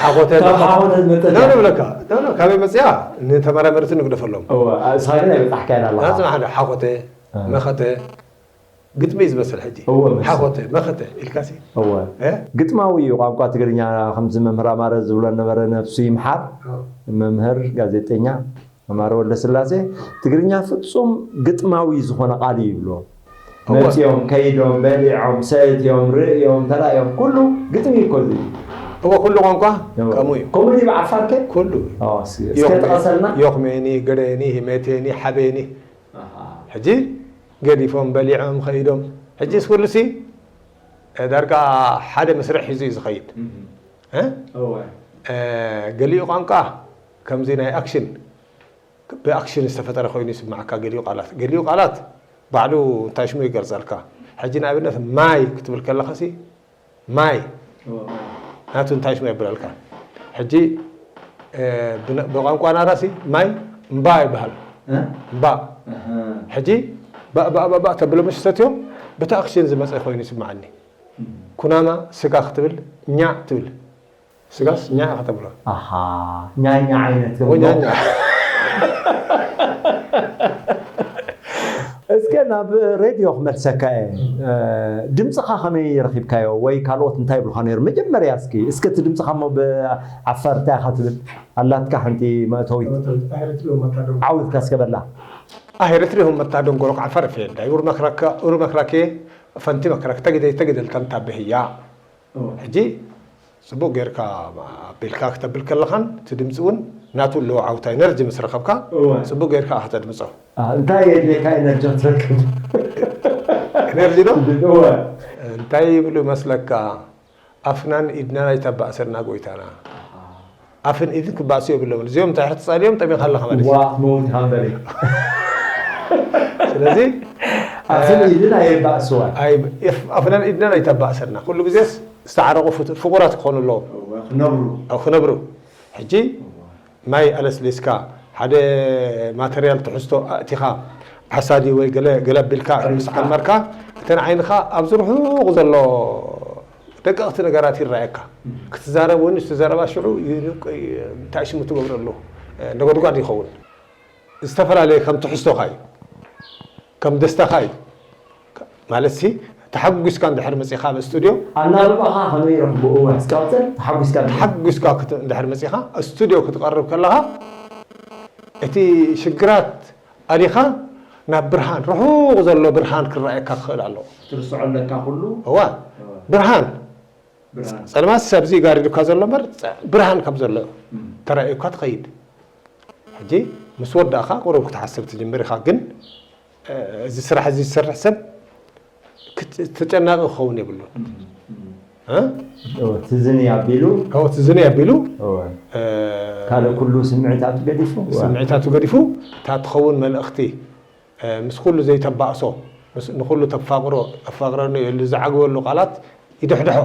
ሓኮተ ካብ ሓኮተ ዝመፀት ኖ እያ። ንብለካ ኖ ኖ ካበይ መፅያ? ንተመራመርቲ ንግደፈሎም። እወ፣ እስኻ ግን ኣይበፃሕካያን ኣለኻ። ናፅና ሓደ ሓኮተ እ። መኸተ ግጥሚ እዩ ዝመስል ሕጂ እወ፣ መስል። ሓኮተ መኸተ ኢልካሲ እወ። እ? ግጥማዊ እዩ ቋንቋ ትግርኛ። ከምዚ መምህር ኣማረ ዝብሎ ነበረ፣ ነብሱ ይምሓር፣ መምህር ጋዜጠኛ ኣማረ ወልደስላሴ፣ ትግርኛ ፍጹም ግጥማዊ ዝኾነ ቃል እዩ ይብሎ። እወ። መፂኦም ከይዶም በሊዖም ሰትዮም ርእዮም ተራእዮም ኩሉ ግጥሚ እዩ እኮ እዚ። እወ ኩሉ ቋንቋ እወ። ከምኡ እዩ። ከምኡ ድዩ ብዓፋር ከ? ኩሉ ኦ፣ እስኪ እስከ ጥቀሰልና። ዮኽሜኒ ገደኒ ሂሜቴኒ ሓቤኒ ሕጂ ገዲፎም በሊዖም ከይዶም ሕጂ ስኩልሲ ዳርጋ ሓደ መስርሕ ሒዙ እዩ ዝኸይድ። እ? እ፣ ገሊኡ ቋንቋ ከምዚ ናይ ኣክሽን ብኣክሽን ዝተፈጠረ ኮይኑ ይስማዓካ። ገሊኡ ቃላት ገሊኡ ቃላት ባዕሉ እንታይ ሽሙ ይገልጸልካ። ሕጂ ንኣብነት ማይ ክትብል ከለኻሲ ማይ ናቱ እንታይ ሽሙ የብለልካ። ሕጂ እ፣ ብነ- ብቋንቋ ናራሲ ማይ እምባ ይበሃል። እ? እምባ ሕጂ ባእ ባእ ባእ ባእ ተብሎ ምሽ ሰትዮም ብቲ ኣክሽን ዝመፀ ኮይኑ ይስማዓኒ። ኩናማ ስጋ ክትብል ኛዕ ትብል ስጋስ ኛዕ ኢኻ ተብሎ። ኣሃ ኛኛ ዓይነት ወይ ኛኛ እስከ ናብ ሬድዮ ክመልሰካ እየ። ድምፅኻ ከመይ ረኺብካዮ ወይ ካልኦት እንታይ ይብሉኻ ነይሩ? መጀመርያ እስኪ እስከ እቲ ድምፅኻ እሞ ብዓፋር እንታይ ኢኻ ትብል ኣላትካ ሓንቲ መእተዊት ዓውትካ እስከ በላ። ኣሄረትሪሁም መታ ደንጎሮክ ዓፋር ፌ ዳይ ኡር መክራካ ኡር መክራኬ ፈንቲ መክራክ ተግደ ተግደል ተምታ ብህያ ሕጂ ጽቡቕ ጌርካ ኣቢልካ ክተብል ከለኻን እቲ ድምፂ እውን ናቱ ኣለዎ ዓውታ ኤነርጂ ምስ ረኸብካ እወ። ጽቡቕ ጌርካ ከተድምፆ። አ፣ እንታይ የድልየካ ኤነርጂ ክትረክብ? ኤነርጂ ዶ እወ። እንታይ ይብሉ መስለካ? ኣፍናን ኢድናን ኣይተባእሰና ጎይታና። ኣፍን ኢድን ክባእሱ የብሎምን። እዚኦም እንታይ ሕርትፃልዮም ጠሚኻ ኣለኻ ማለት እዩ። ዋ ክትመውት ኢኻ እምበሪ። ስለዚ ኣፍን ኢድን ኣየባእስዋን። ኣይ- ኣፍናን ኢድናን ኣይተባእሰና። ኩሉ ግዜስ ዝተዓረቑ ፍቱ- ፍቑራት ክኾኑ ኣለዎም። ክነብሩ። ኣብ ክነብሩ ሕጂ ማይ ኣለስሊስካ ሓደ ማተርያል ትሕዝቶ ኣእቲኻ ሓሳዲ ወይ ገለ ገለ ኣቢልካ ምስ ዓመርካ እተን ዓይንኻ ኣብዚ ርሑቕ ዘሎ ደቀቕቲ ነገራት ይረኣየካ ክትዛረብ እውን እቲ ዘረባ ሽዑ እንታይ ሽሙ ትገብረሉ ነጎድጓድ ይኸውን ዝተፈላለየ ከም ትሕዝቶኻ እዩ ከም ደስታኻ እዩ ማለት ሲ ተሓጒስካ እንድሕር መፂኻ ኣብ ስቱድዮ ኣናብባኻ ከመይ ይረኽቡ? እወ፣ እስካብ ዘን ተሓጒስካ እንድሕር ተሓጒስካ ክት- እንድሕር መፂኻ ስቱድዮ ክትቐርብ ከለኻ እቲ ሽግራት ኣሊኻ ናብ ብርሃን ርሑቕ ዘሎ ብርሃን ክረኣየካ ክኽእል ኣለዎ። ትርስዖ ኣለካ ኩሉ እዋ ብርሃን ብርሃን። ፀልማት ሰብዚ ጋሪዱካ ዘሎ እምበር ፀ- ብርሃን ከም ዘሎ ተራእዩካ ትኸይድ። ሕጂ ምስ ወዳእኻ ቁሩብ ክትሓስብ ትጅምር ኢኻ ግን እ፣ እዚ ስራሕ እዚ ዝሰርሕ ሰብ ክት- ተጨናቂ ክኸውን የብሉን። እ? እወ፣ ትዝኒ ኣቢሉ ካብኡ እቲ ዝኒ ኣቢሉ እወ፣ እ፣ ካልእ ኩሉ ስምዒታቱ ገዲፉ እወ። ስምዒታቱ ገዲፉ እታ ትኸውን መልእኽቲ እ፣ ምስ ኩሉ ዘይተባእሶ ምስ- ንኩሉ ተፋቅሮ ተፋቅረኒ ኢሉ ዝዓግበሉ ቃላት ይድሕድሖ።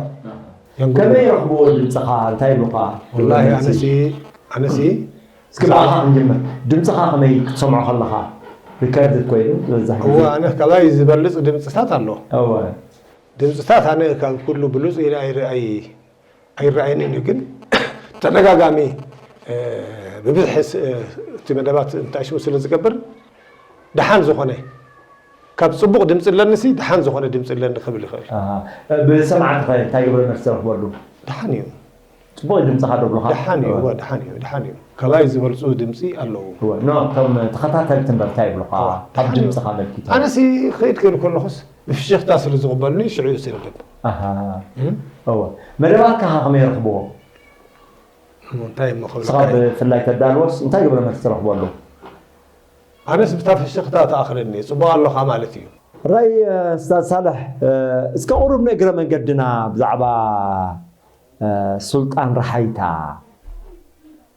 የንግቦ። ከመይ ረኽብዎ ድምፅኻ እንታይ ኢሉኻ? ወላሂ ኣነሲ ኣነሲ እስኪ ብኣኻ ክንጅምር። ድምፅኻ ከመይ ክትሰምዖ ከለኻ ሪከርድ ኮይኑ ዝበዝሕ እወ ግዜ ኣነ ካባይ ዝበልፅ ድምፅታት ኣሎ። እወ ድምፅታት ኣነ ካብ ኩሉ ብሉፅ ኢለ ኣይር- ኣይ- ኣይረኣየንን እዩ ግን ተደጋጋሚ እ፣ ብብዝሒ ስ- እ፣ እቲ መደባት እንታይ ሽሙ ስለ ዝገብር ደሓን ዝኾነ ካብ ጽቡቕ ድምጺ ኣለኒሲ ደሓን ዝኾነ ድምጺ ኣለኒ ክብል ይኽእል። ኣሃ። ብሰማዕቲ ኸ እንታይ ግብረ መልሲ ትረኽበሉ? ደሓን እዩ። ጽቡቕ ድምጽኻ ዶ ብሉኻ? ደሓን እዩ፣ እወ፣ ደሓን እዩ፣ ደሓን እዩ። ካባይ ዝበልጹ ድምጺ ኣለዉ። እወ፣ ኖ፣ እቶም ተኸታተልቲ እምበር እንታይ ይብሉኻ? እወ፣ ካብ ደሓን እዩ። ድምጽኻ ኣመልኪቶም። ኣነሲ ክኢድ ክብል ከለኹስ ብፍሽኽታ ስለ ዝቕበሉኒ ሽዑ እዩ ዝርድም። ኣሃ። እም? እወ። መደባትካ ከ ከመይ ይረኽብዎ? እሞ እንታይ እሞ ክብለካ ንስኻ እየ? ብፍላይ ተዳልዎስ እንታይ ግብረ መልሲ ትረኽበሉ? ኣነስ ብታ ፍሽኽታ ትኣኽለኒ፣ ጽቡቕ ኣለኻ ማለት እዩ። ራይ፣ እ፣ ስታዝ ሳልሕ፣ እ፣ እስከ ቁሩብ ንእግረ መንገድና ብዛዕባ፣ እ፣ ሱልጣን ረሓይታ፣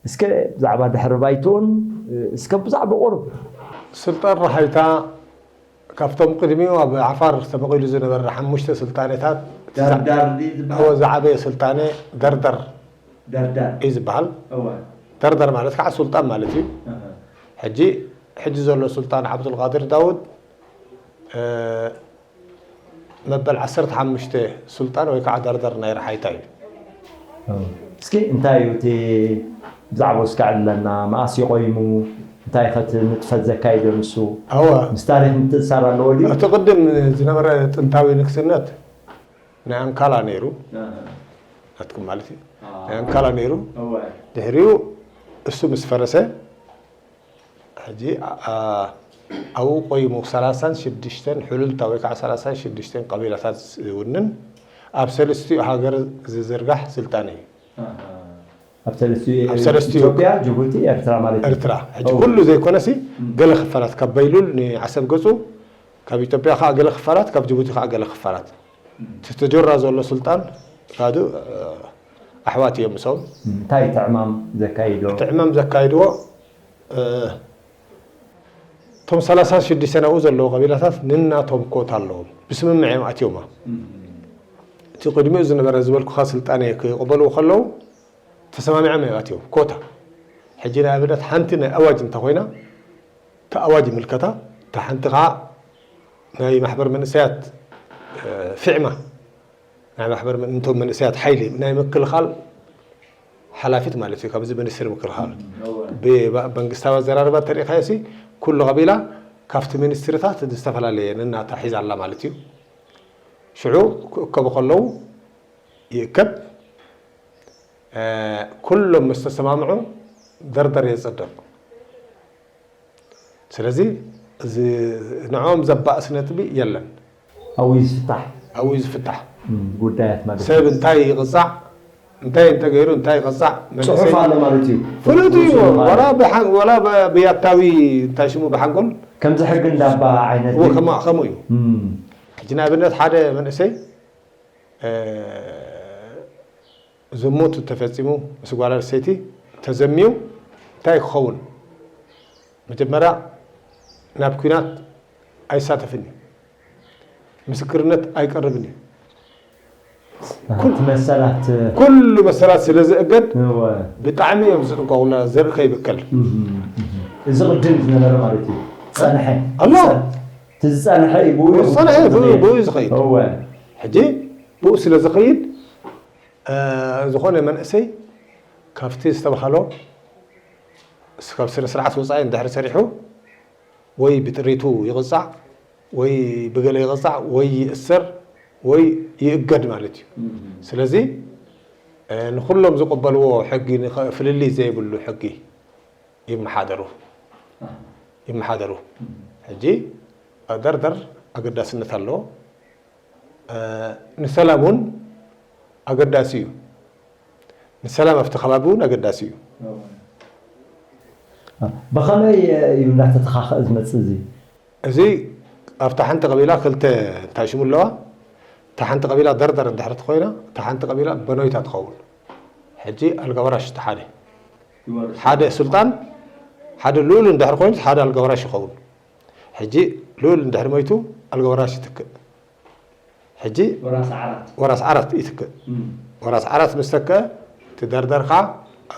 እስከ ብዛዕባ ድሕሪ ባይትኡን፣ እ፣ እስከ ብዛዕባ ቁሩብ። ሱልጣን ረሓይታ ካብቶም ቅድሚኡ ኣብ ዓፋር ተመቒሉ ዝነበረ ሓሙሽተ ስልጣኔታት እቲ ዛ-፣ ዳርዳር ድዩ ዝበሃል? እወ፣ ዝዓበየ ስልጣኔ ደርደር ደርዳር። እዩ ዝበሃል። እወ። ደርደር ማለት ከዓ ሱልጣን ማለት እዩ። እህ። ሕጂ፣ ሕጂ ዘሎ ሱልጣን ዓብዱልቃድር ዳውድ፣ እ፣ መበል ዓሰርተ ሓሙሽተ ሱልጣን ወይ ከዓ ደርደር ናይ ረሓይታ እዩ። እም። እስኪ እንታይ እዩ እቲ ብዛዕባኡ እስኪ ኣዕልለና? መኣስ እዩ ቆይሙ? እንታይ ከ እቲ ንጥፈት ዘካይዶ ንሱ? እወ። ምስ ታሪኽ ምትእስሳር ኣለዎ ድዩ? እቲ ቅድም ዝነበረ ጥንታዊ ንግስነት ናይ ኣንካላ ነይሩ። ኣሃ። ናትኩም ማለት እዩ። ኣሃ። ናይ ኣንካላ ነይሩ። እወ። ድሕሪኡ እሱ ምስ ፈረሰ፣ ሕጂ፣ ኣ-፣ ኣ-፣ ኣብኡ ቆይሙ ሰላሳን ሽዱሽተን ሕሉልታ ወይ ከዓ ሰላሳን ሽዱሽተን ቀቢላታት ዝውንን ኣብ ሰለስቲኡ ሃገር ዝዝርጋሕ ስልጣነ እዩ። ኣሃ። ኣብ ሰለስቲኡ ኣብ ሰለስቲኡ ኢትዮጵያ፣ ጅቡቲ፣ ኤርትራ ማለት እዩ። ኤርትራ። ሕጂ እው። ኩሉ ዘይኮነሲ እም። ገለ ክፋላት ካብ በይሉል ንዓሰብ ገጹ፣ ካብ ኢትዮጵያ ከዓ ገለ ክፋላት፣ ካብ ጅቡቲ ከዓ ገለ ክፋላት። እም። እቲ ተጆራ ዘሎ ስልጣን ካዱ፣ እ፣ ኣሕዋት እዮም ምስኦም። እም፣ እንታይ እቲ ዕማም ዘካይዶ? እቲ ዕማም ዘካይድዎ፣ እ፣ እቶም ሰላሳን ሽዱሽተን ኣብኡ ዘለዉ ቀቢላታት ንናቶም ኮታ ኣለዎም። ብስምምዕ እዮም ኣትዮማ። እም። እቲ ቅድሚኡ ዝነበረ ዝበልኩኻ ስልጣነ ክቕበልዎ ከለዉ ተሰማሚዖም እዮም ኣትዮም። ኮታ። ሕጂ ንኣብነት ሓንቲ ናይ ኣዋጅ እንተኾይና፣ እታ ኣዋጅ ይምልከታ፣ እታ ሓንቲ ኸዓ ናይ ማሕበር መንእሰያት፣ እ፣ ፊዕማ፣ ናይ ማሕበር መን-፣ እንቶም መንእሰያት ሓይሊ ናይ ምክልኻል ሓላፊት ማለት እዩ፣ ካብዚ ሚኒስትሪ ምክልኻል። እም፣ እወ። ብባ-፣ መንግስታዊ ኣዘራርባ እንተሪእካዮ ሲ፣ ኩሉ ቀቢላ ካብቲ ሚኒስትሪታት ዝተፈላለየ ነናታ ሒዛ ኣላ ማለት እዩ። ሽዑ ክእከቡ ከለዉ ይእከብ፣ እ፣ ኩሎም ምስ ተሰማምዑ ደርደር የጸድቕ። ስለዚ፣ እዚ ንዕኦም ዘባእስ ነጥቢ የለን። ኣብኡ እዩ ዝፍታሕ። ኣብኡ እዩ ዝፍታሕ። እም፣ ጉዳያት ማለት ሰብ እዩ። እንታይ ይቕጻዕ፣ እንታይ እንተገይሩ፣ እንታይ ይቕጻዕ፣ ጽሑፍ መንእሰይ ኣሎ ማለት እዩ። ፍሉጥ እዩ። ጽሑፍ ኣሎ። ዋላ ብሓን-፣ ዋላ ብ-፣ ብያታዊ፣ እንታይ ሽሙ፣ ብሓንጎል ከምዚ ሕጊ እንዳባ ዓይነት እዎ፣ ግን ከምኡ፣ ከምኡ እዩ። እም። ሕጂ ንኣብነት ሓደ መንእሰይ፣ እ፣ ዝሙት ተፈጺሙ ምስ ጓል ኣንስተይቲ ተዘምዩ እንታይ ክኸውን? መጀመርያ ናብ ኲናት ኣይሳተፍን እዩ። ምስክርነት ኣይቀርብን እዩ። ኩል-፣ እቲ መሰላት፣ ኩሉ መሰላት ስለ ዝእገድ እወ። ብጣዕሚ እዮም ዝጥንቀቑላ፣ ዘርኢ ከይብከል። እህ፣ እህ። እዚ ቅድም ዝነበረ ማለት እዩ። ዝጸንሐ። ኣሎ። እቲ ዝጸንሐ እዩ፣ ብኡ እዩ ዝጸንሐ፣ ብኡ፣ ዝኸይድ። ብኡ እዩ ዝኸይድ። እወ። ሕጂ ብኡ ስለ ዝኸይድ፣ እ፣ ዝኾነ መንእሰይ ካብቲ ዝተባህሎ ስ-፣ ካብ ስነ ስርዓት ወጻኢ እንድሕሪ ሰሪሑ ወይ ብጥሪቱ ይቕጻዕ ወይ ብገለ ይቕጻዕ ወይ ይእሰር ወይ ይእገድ ማለት እዩ። እም። ስለዚ፣ እ፣ ንኹሎም ዝቕበልዎ ሕጊ ንኸ-፣ ፍልልይ ዘይብሉ ሕጊ ይመሓደሩ። ኣህ። ይመሓደሩ። እም። ሕጂ ደርደር ኣገዳስነት ኣለዎ። እ፣ ንሰላም እውን ኣገዳሲ እዩ። ንሰላም ኣብቲ ከባቢ እውን ኣገዳሲ እዩ። ብኸመይ እዩ እንዳተተኻኸአ ዝመጽእ እዚ? እዚ ኣብታ ሓንቲ ቀቢላ ክልተ እንታይ ሽሙ ኣለዋ? እታ ሓንቲ ቀቢላ ደርደር እንድሕር ተኾይና፣ እታ ሓንቲ ቀቢላ በኖይታ ትኸውን። ሕጂ ኣልጋ ወራሽ እቲ ሓደ። ይወርስ። ሓደ ሱልጣን፣ ሓደ ልኡል እንድሕር ኮይኑ፣ ሓደ ኣልጋ ወራሽ ይኸውን። ሕጂ ልኡል እንድሕር ሞይቱ፣ ኣልጋ ወራሽ ይትክእ። ሕጂ ወራስ ዓራት። ወራስ ዓራት ይትክእ። እም። ወራስ ዓራት ምስ ተክአ፣ እቲ ደርደር ኸዓ፣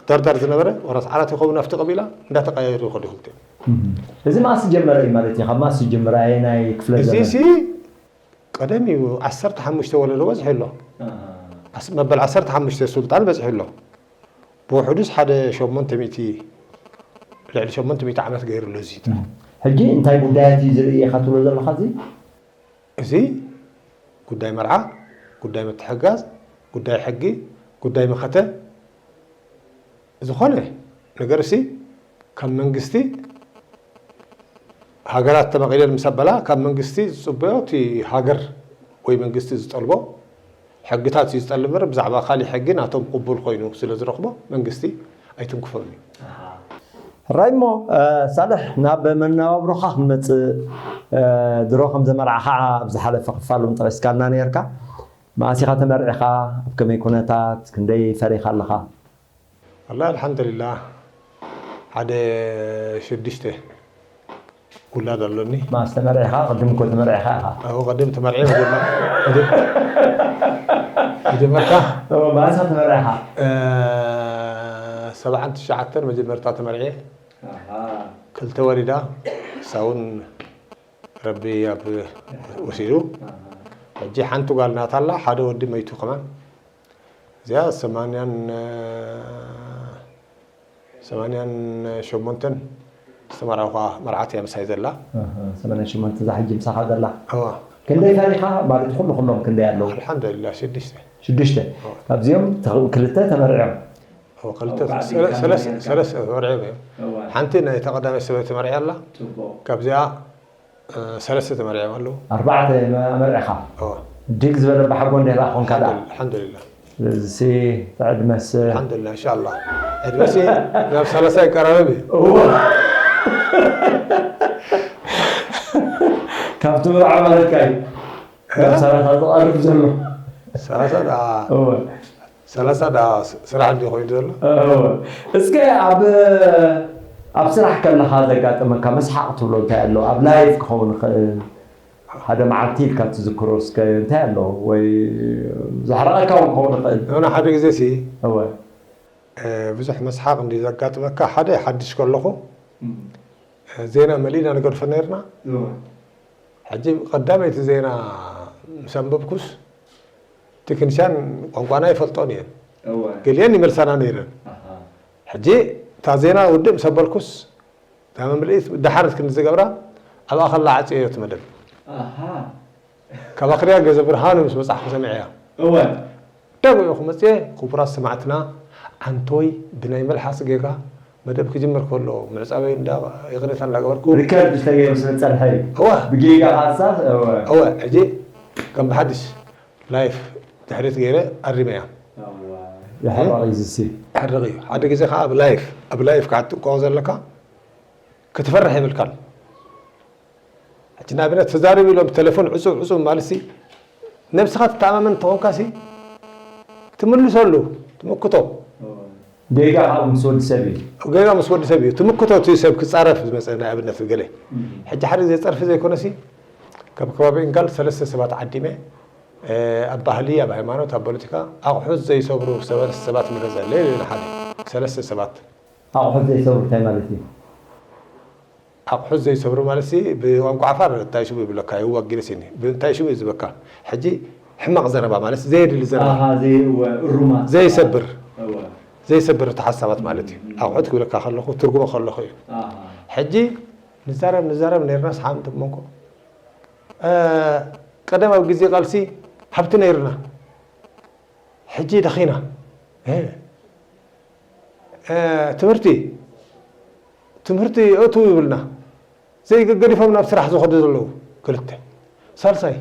ደርደር ዝነበረ ወራስ ዓራት ይኸውን ኣብቲ ቀቢላ፣ እንዳተቀያየሩ ይኸዱ ክልቲኦም። እም። እዚ መኣስ ዝጀመረ እዩ ማለት እዩ? ካብ መኣስ ዝጀመረ ኣየናይ ክፍለ እዚ ዘመን? ሲ ቀደም እዩ፣ ዓሰርተ ሓሙሽተ ወለዶ በዚሑ ኣሎ። ኣሃ። ዓስ-፣ መበል ዓሰርተ ሓሙሽተ ሱልጣን በዚሑ ኣሎ። ብውሕዱስ ሓደ ሸሞንተ ሚእቲ፣ ልዕሊ ሸሞንተ ሚእቲ ዓመት ገይሩ ኣሎ እዚ ጥራሕ። እም። ሕጂ እንታይ ጉዳያት እዩ ዝርኢ ኢኻ ትብሎ ዘለኻ? እዚ እዚ ጉዳይ መርዓ፣ ጉዳይ ምትሕግጋዝ፣ ጉዳይ ሕጊ፣ ጉዳይ መኸተ፣ ዝኾነ ነገር እሲ ካብ መንግስቲ፣ ሃገራት ተመቒለን ምስ ኣበላ ካብ መንግስቲ ዝፅበዮ እቲ ሃገር ወይ መንግስቲ ዝጠልቦ ሕግታት እዩ ዝጠልብ እምበር ብዛዕባ ካሊእ ሕጊ ናቶም ቅቡል ኮይኑ ስለ ዝረኽቦ መንግስቲ ኣይትንክፎን እዩ። ሕራይ እሞ ሳልሕ፣ ናብ መነባብሮኻ ክንመፅእ፣ ድሮ ከም ዘመርዓኻ ኣብ ዝሓለፈ ክፋል እውን ጠቒስካልና ነይርካ። መኣስ ኢኻ ተመርዒኻ? ኣብ ከመይ ኩነታት? ክንደይ ፈሪኻ ኣለኻ? ኣላ ኣልሓምዱሊላህ ሓደ ሽዱሽተ ውላድ ኣሎኒ። መኣስ ተመርዒኻ? ቅድም እኮ ተመርዒኻ ኢኻ። ኣብኡ ቀደም ተመርዒ መጀመር- መጀመርታ መኣስ ኢኻ ተመርዒኻ? ሰብዓን ትሽዓተን መጀመርታ ተመርዒ ክልተ ወሊዳ ሳውን ረቢ ኣብ ወሲዱ ሕጂ ሓንቲ ጓል ናታ ኣላ ሓደ ወዲ መይቱ ከማን እዚኣ ሰማንያን ሰማንያን ሸሞንተን ዝተመርዐኹ መርዓት እያ ምሳይ ዘላ። ሰማንያን ሸሞንተ እዛ ሕጂ ምሳኻ ዘላ። እዋ ክንደይ ፈሪኻ ማለት ኩሉ ኩሎም ክንደይ ኣለዉ? ኣልሓምዱሊላ ሽዱሽተ። ሽዱሽተ። ካብዚኦም ክልተ ተመርዕዮም። እዋ ክልተ ሰለስተ ተመርዕዮም እዮም። ሓንቲ ናይታ ቀዳማይ ሰበይቲ ተመርዕያ ኣላ። ካብዚኣ ሰለስተ ተመርዕዮም ኣለዉ። ኣርባዕተ መርዕኻ። እዋ ድግ ዝበለ ባሓጎ እንዴራ ኾንካ ደኣ። ኣልሓምዱሊላ ስለዚ ተዕድመስ ኣልሓምዱሊላ እንሻላ ዕድመሲ ናብ ሰላሳ ይቀራረብ እዩ። እዋ ካብቲ መርዓ ማለትካ እዩ። ናብ ሰላሳ ዝቐርብ ዘሎ። ሰላሳ ደኣ እወ። ሰላሳ ደኣ ስራሕ እንዲ ኮይኑ ዘሎ። እወ። እስከ ኣብ ኣብ ስራሕ ከለኻ ዘጋጠመካ መስሓቕ ትብሎ እንታይ ኣሎ? ኣብ ላይፍ ክኸውን ይኽእል ሓደ መዓልቲ ኢልካ ትዝክሮ እስከ እንታይ ኣሎ? ወይ ዘሕረቐካ እውን ክኸውን ይኽእል። የሆነ ሓደ ግዜ ሲ እወ። ብዙሕ መስሓቕ እንዲ ዘጋጥመካ ሓደ ሓድሽ ከለኹ ዜና መሊእና ንገድፎ ነርና። ሕጂ ቀዳመይቲ ዜና ምስ ኣንበብኩስ ቴክኒሻን ቋንቋና ይፈልጦን እየን እወ ገሊአን ይመልሳና ነይረን። ኣሃ ሕጂ እታ ዜና ውድእ ምስ ኣበልኩስ እታ መምልኢት ደሓረት ክንዲ ዝገብራ ኣብኣ ከላ ዓፅየዮ እቲ መደብ። ኣሃ ካብ ኣኽርያ ገዘ ብርሃኑ ምስ በፃሕኩ ሰሚዐያ። እወ ደጉ ኢኹ መፅየ ክቡራት ሰማዕትና ዓንቶይ ብናይ መልሓስ ጌጋ መደብ ክጅምር ከሎ ምዕፃበይ እንዳ ይቕሬታ እንዳገበርኩ ሪከርድ ዝተገይሩ ስለ ፀንሐ እዩ። እወ ብጌጋ ካሳ እወ እወ ሕጂ ከም ብሓድሽ ላይፍ ድሕሪት ገይረ ኣሪመያ። ይሕረቕ እዩ ዝሲ ሕርቕ እዩ ሓደ ግዜ ከዓ ኣብ ላይፍ ኣብ ላይፍ ከዓ ትጥንቀቖ ዘለካ ክትፈርሕ የብልካን። ሕጂ ንኣብነት ተዛረብ ኢሎም ብቴሌፎን ዕፁብ ዕፁብ ማለት ሲ ነብስኻ ትተኣማመን እንተኾንካ ሲ ትምልሰሉ ትምክቶ ጌጋ ካብኡ ምስ ወዲ ሰብ እዩ። ጌጋ ምስ ወዲ ሰብ እዩ ትምክቶ እቲ ሰብ ክፃረፍ ዝመፀ ናይ ኣብነት ገለ ሕጂ ሓደ ግዜ ፀርፊ ዘይኮነ ሲ ካብ ከባቢ እንጋል ሰለስተ ሰባት ዓዲመ ኣብ ባህሊ ኣብ ሃይማኖት ኣብ ፖለቲካ ኣቑሑት ዘይሰብሩ ሰለስተ ሰባት ምገዘለ ኢሉ ሓደ ሰለስተ ሰባት ኣቑሑት ዘይሰብሩ እንታይ ማለት እዩ? ኣቑሑት ዘይሰብሩ ማለት ሲ ብቋንቋ ዓፋር እንታይ ሽሙ ይብለካ ይዋጊደ ሲኒ እንታይ ሽሙ እዩ ዝበካ ሕጂ ሕማቕ ዘረባ ማለት ዘየድሊ ዘረባ ኣሃ ዘይእወ እሩማት ዘይሰብር እወ ዘይሰብር እቲ ሓሳባት ማለት እዩ ኣቑሑት ክብለካ ከለኹ ትርጉሞ ከለኹ እዩ ኣሃ ሕጂ ንዛረብ ንዛረብ ነርና ሰሓም ተመንኮ ቀደም ኣብ ግዜ ቃልሲ ሃብቲ ነይርና ሕጂ ደኺና ትምህርቲ ትምህርቲ እቱ ይብልና ዘይገገዲፎም ናብ ስራሕ ዝኸዱ ዘለዉ ክልተ ሳልሳይ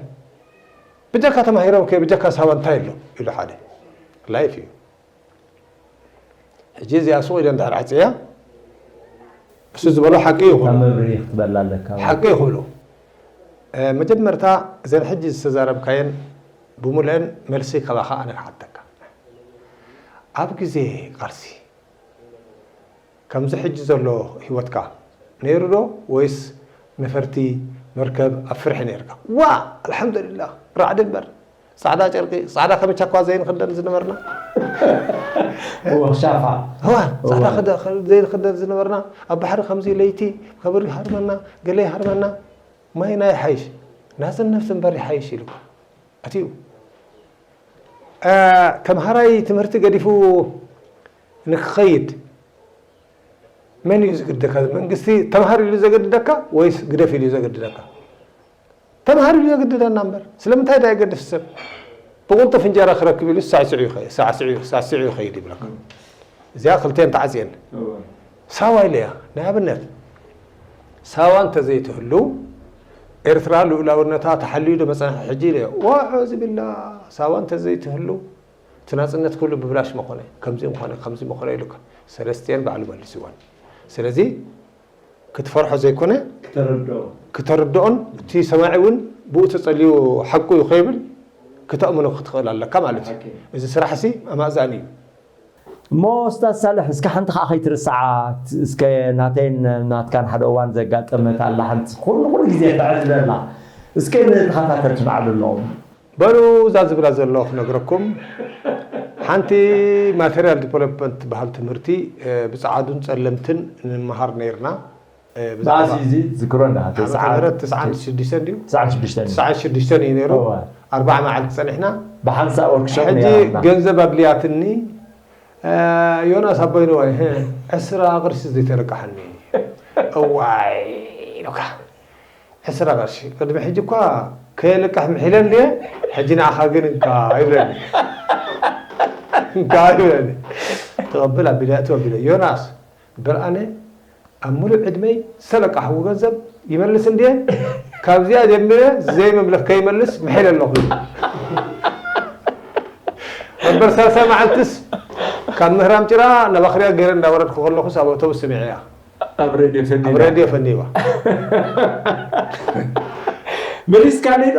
ብጀካ ተማሂሮም ከ ብጀካ ሳባ እንታይ ኣሎ ኢሉ ሓደ ላይፍ እዩ ሕጂ እዚኣ ሱቕ ኢለ እንዳር ዓፅያ እሱ ዝበሎ ሓቂ ይኹን ካብ መብርሂ ክትበላ ኣለካ ሓቂ ይኽብሎ መጀመርታ እዘን ሕጂ ዝተዛረብካየን ብምሉአን መልሲ ካባኻ ኣነ ክሓተካ ኣብ ግዜ ቃልሲ ከምዚ ሕጂ ዘሎ ህይወትካ ነይሩ ዶ ወይስ ነፈርቲ መርከብ ኣብ ፍርሒ ነይርካ ዋ ኣልሓምዱሊላህ ራዕዲ እምበር ፃዕዳ ጨርቂ ፃዕዳ ከመቻ እኳ ዘይንክደን ዝነበርና ወክሻፋ እዋ ፃዕዳ ዘይንክደን ዝነበርና ኣብ ባሕሪ ከምዚ ለይቲ ከብሪ ሃርመና ገለ ይሃርመና ማይ ናይ ሓይሽ ናፅነት እምበር ይሓይሽ ኢሉ ኣትዩ ተምሃራይ ትምህርቲ ገዲፉ ንክኸይድ መን እዩ ዝግደካ? መንግስቲ ተምሃር ኢሉ ዘገድደካ ወይስ ግደፍ ኢሉ ዘገድደካ? ተምሃር ኢሉ ዘገድደና እምበር ስለምንታይ ዳ የገድፍ ሰብ? ብቕልጡፍ እንጀራ ክረክብ ኢሉ ሳዕስዑ ይኸ- ሳዕስዑ ሳዕስዑ ይኸይድ ይብለካ። እዚኣ ክልተን ተዓፅየን። ሳዋ ኢለያ ንኣብነት ሳዋ እንተዘይትህሉ ኤርትራ ልኡላውነታ ተሓልዩ ዶ መፀንሐ ሕጂ ኢለዮ። ዋዑ ዝብላ ሳዋ እንተዘይትህሉ እቲ ናፅነት ኩሉ ብብላሽ መኾነ፣ ከምዚ ምኾነ፣ ከምዚ መኾነ ኢሉካ ሰለስቲኤን ባዕሉ መልስወን። ስለዚ ክትፈርሖ ዘይኮነ ተረድኦ ክተርድኦን እቲ ሰማዒ እውን ብኡ ተጸልዩ ሓቁ እዩ ከይብል ክተእምኖ ክትኽእል ኣለካ ማለት እዩ። እዚ ስራሕ ሲ ኣማእዛኒ እዩ። እሞ ኡስታዝ ሳልሕ እስከ ሓንቲ ከዓ ከይትርስዓ እስከ ናተይን ናትካን ሓደ እዋን ዘጋጠመት ኣላ ሓንቲ ኩሉ ኩሉ ግዜ ተዕልለላ እስከ ንተኸታተልቲ ንዓሉ ኣለዎም በሉ እዛ ዝብላ ዘሎ ክነግረኩም ሓንቲ ማቴሪያል ዲቨሎፕመንት ትበሃል ትምህርቲ ብፀዓዱን ፀለምትን ንምሃር ነይርና ብኣዚ እዚ ዝክሮ እንዳ ዓመተ ምህረት ትስዓን ሽዱሽተን ድዩ ትስዓን ሽዱሽተን ትስዓን ሽዱሽተን እዩ ነይሩ እወ። ኣርባዓ መዓልቲ ፀኒሕና ብሓንሳ ወርክሾፕ ሕጂ ነይራትና ገንዘብ ኣድልያትኒ እ፣ ዮናስ ኣቦይ ንዋይ ህ፣ ዕስራ ቅርሺ ዘይተለቃሓኒ እዋይ ኢሉካ ዕስራ ቅርሺ ቅድሚ ሕጂ እኳ ከየልቃሕ ምሒለ እንድየ ሕጂ ንዓኻ ግን እንካ ይብለኒ እንካ ይብለኒ ትቐብል ኣቢለ ኣእትው ኣቢለ ዮናስ እምበር ኣነ ኣብ ሙሉእ ዕድመይ ዝተለቃሕዎ ገንዘብ ይመልስ እንድየ ካብዚኣ ጀሚረ ዘይመምለስ ከይመልስ ምሒለ ኣለኹ እምበር ሳልሳይ መዓልትስ ካብ ምህራም ጭራ ናብ ኣኽርያ ገይረ እንዳወረድኩ ከለኹስ ኣብ ኣውቶቡስ ስሚዐያ ኣብ ሬድዮ ኣብ ፈኒና ሬድዮ ፈኒዋ መሊስካ ኔዶ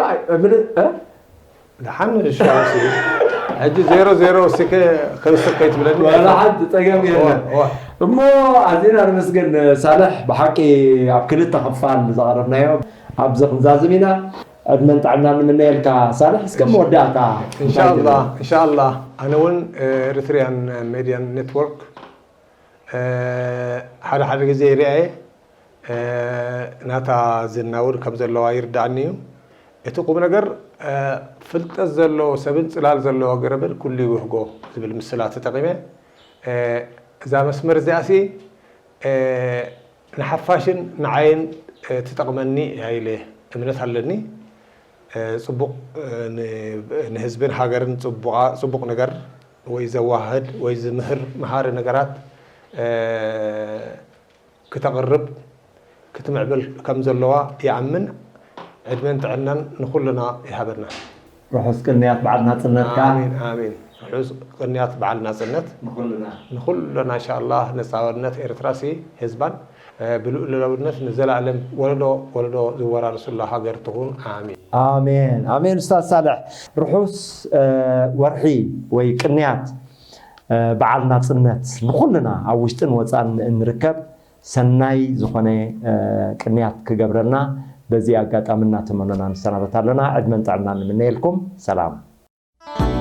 ደሓን ንሻሲ ሕጂ ዜሮ ዜሮ እስከ ከንስር ከይትብለኒ ዋላ ሓንቲ ፀገም የለን እዋ። እሞ ኣዚና ንመስገን ሳልሕ ብሓቂ ኣብ ክልተ ክፋል ዘቐረብናዮ ኣብዚ ክንዛዝም ኢና ዕድመን ጥዕና ንምነየልካ ሳልሕ እስከ መወዳእታ ኢንሻኣላ ኢንሻኣላ ኣነ እውን ኤሪትሪያን ሜድያን ኔትወርክ ሓደ ሓደ ግዜ ይርኣየ ናታ ዝና እውን ከም ዘለዋ ይርዳእኒ እዩ እቲ ቁም ነገር ፍልጠት ዘለዎ ሰብን ፅላል ዘለዎ ገረብን ኩሉ ይብህጎ ዝብል ምስላ ተጠቂመ እዛ መስመር እዚኣ ሲ ንሓፋሽን ንዓይን ትጠቕመኒ ኢለ እምነት ኣለኒ። ፅቡቕ ንህዝብን ሃገርን ፅቡቕ ነገር ወይ ዘዋህድ ወይ ዝምህር መሃሪ ነገራት ክተቕርብ ክትምዕብል ከም ዘለዋ ይኣምን። ዕድመን ጥዕናን ንኹልና ይሃበና። ርሑስ ቅንያት በዓል ናፅነትካ ኣሜን ኣሜን። ርሑስ ቅንያት በዓል ናፅነት ንኹልና ንኹልና እንሻኣላህ ነፃነት ኤርትራ ሲ ህዝባን ብልኡላውነት ንዘላለም ወለዶ ወለዶ ዝወራርሱላ ሃገር ትኹን ኣሜን። ኣሜን ኣሜን። ኡስታዝ ሳልሕ ርሑስ ወርሒ ወይ ቅንያት በዓል ናፅነት ንኹልና ኣብ ውሽጥን ወፃን እንርከብ ሰናይ ዝኾነ ቅንያት ክገብረልና በዚ ኣጋጣሚ እናተመነና ንሰናበት ኣለና። ዕድመን ጥዕናን ንምነየልኩም። ሰላም።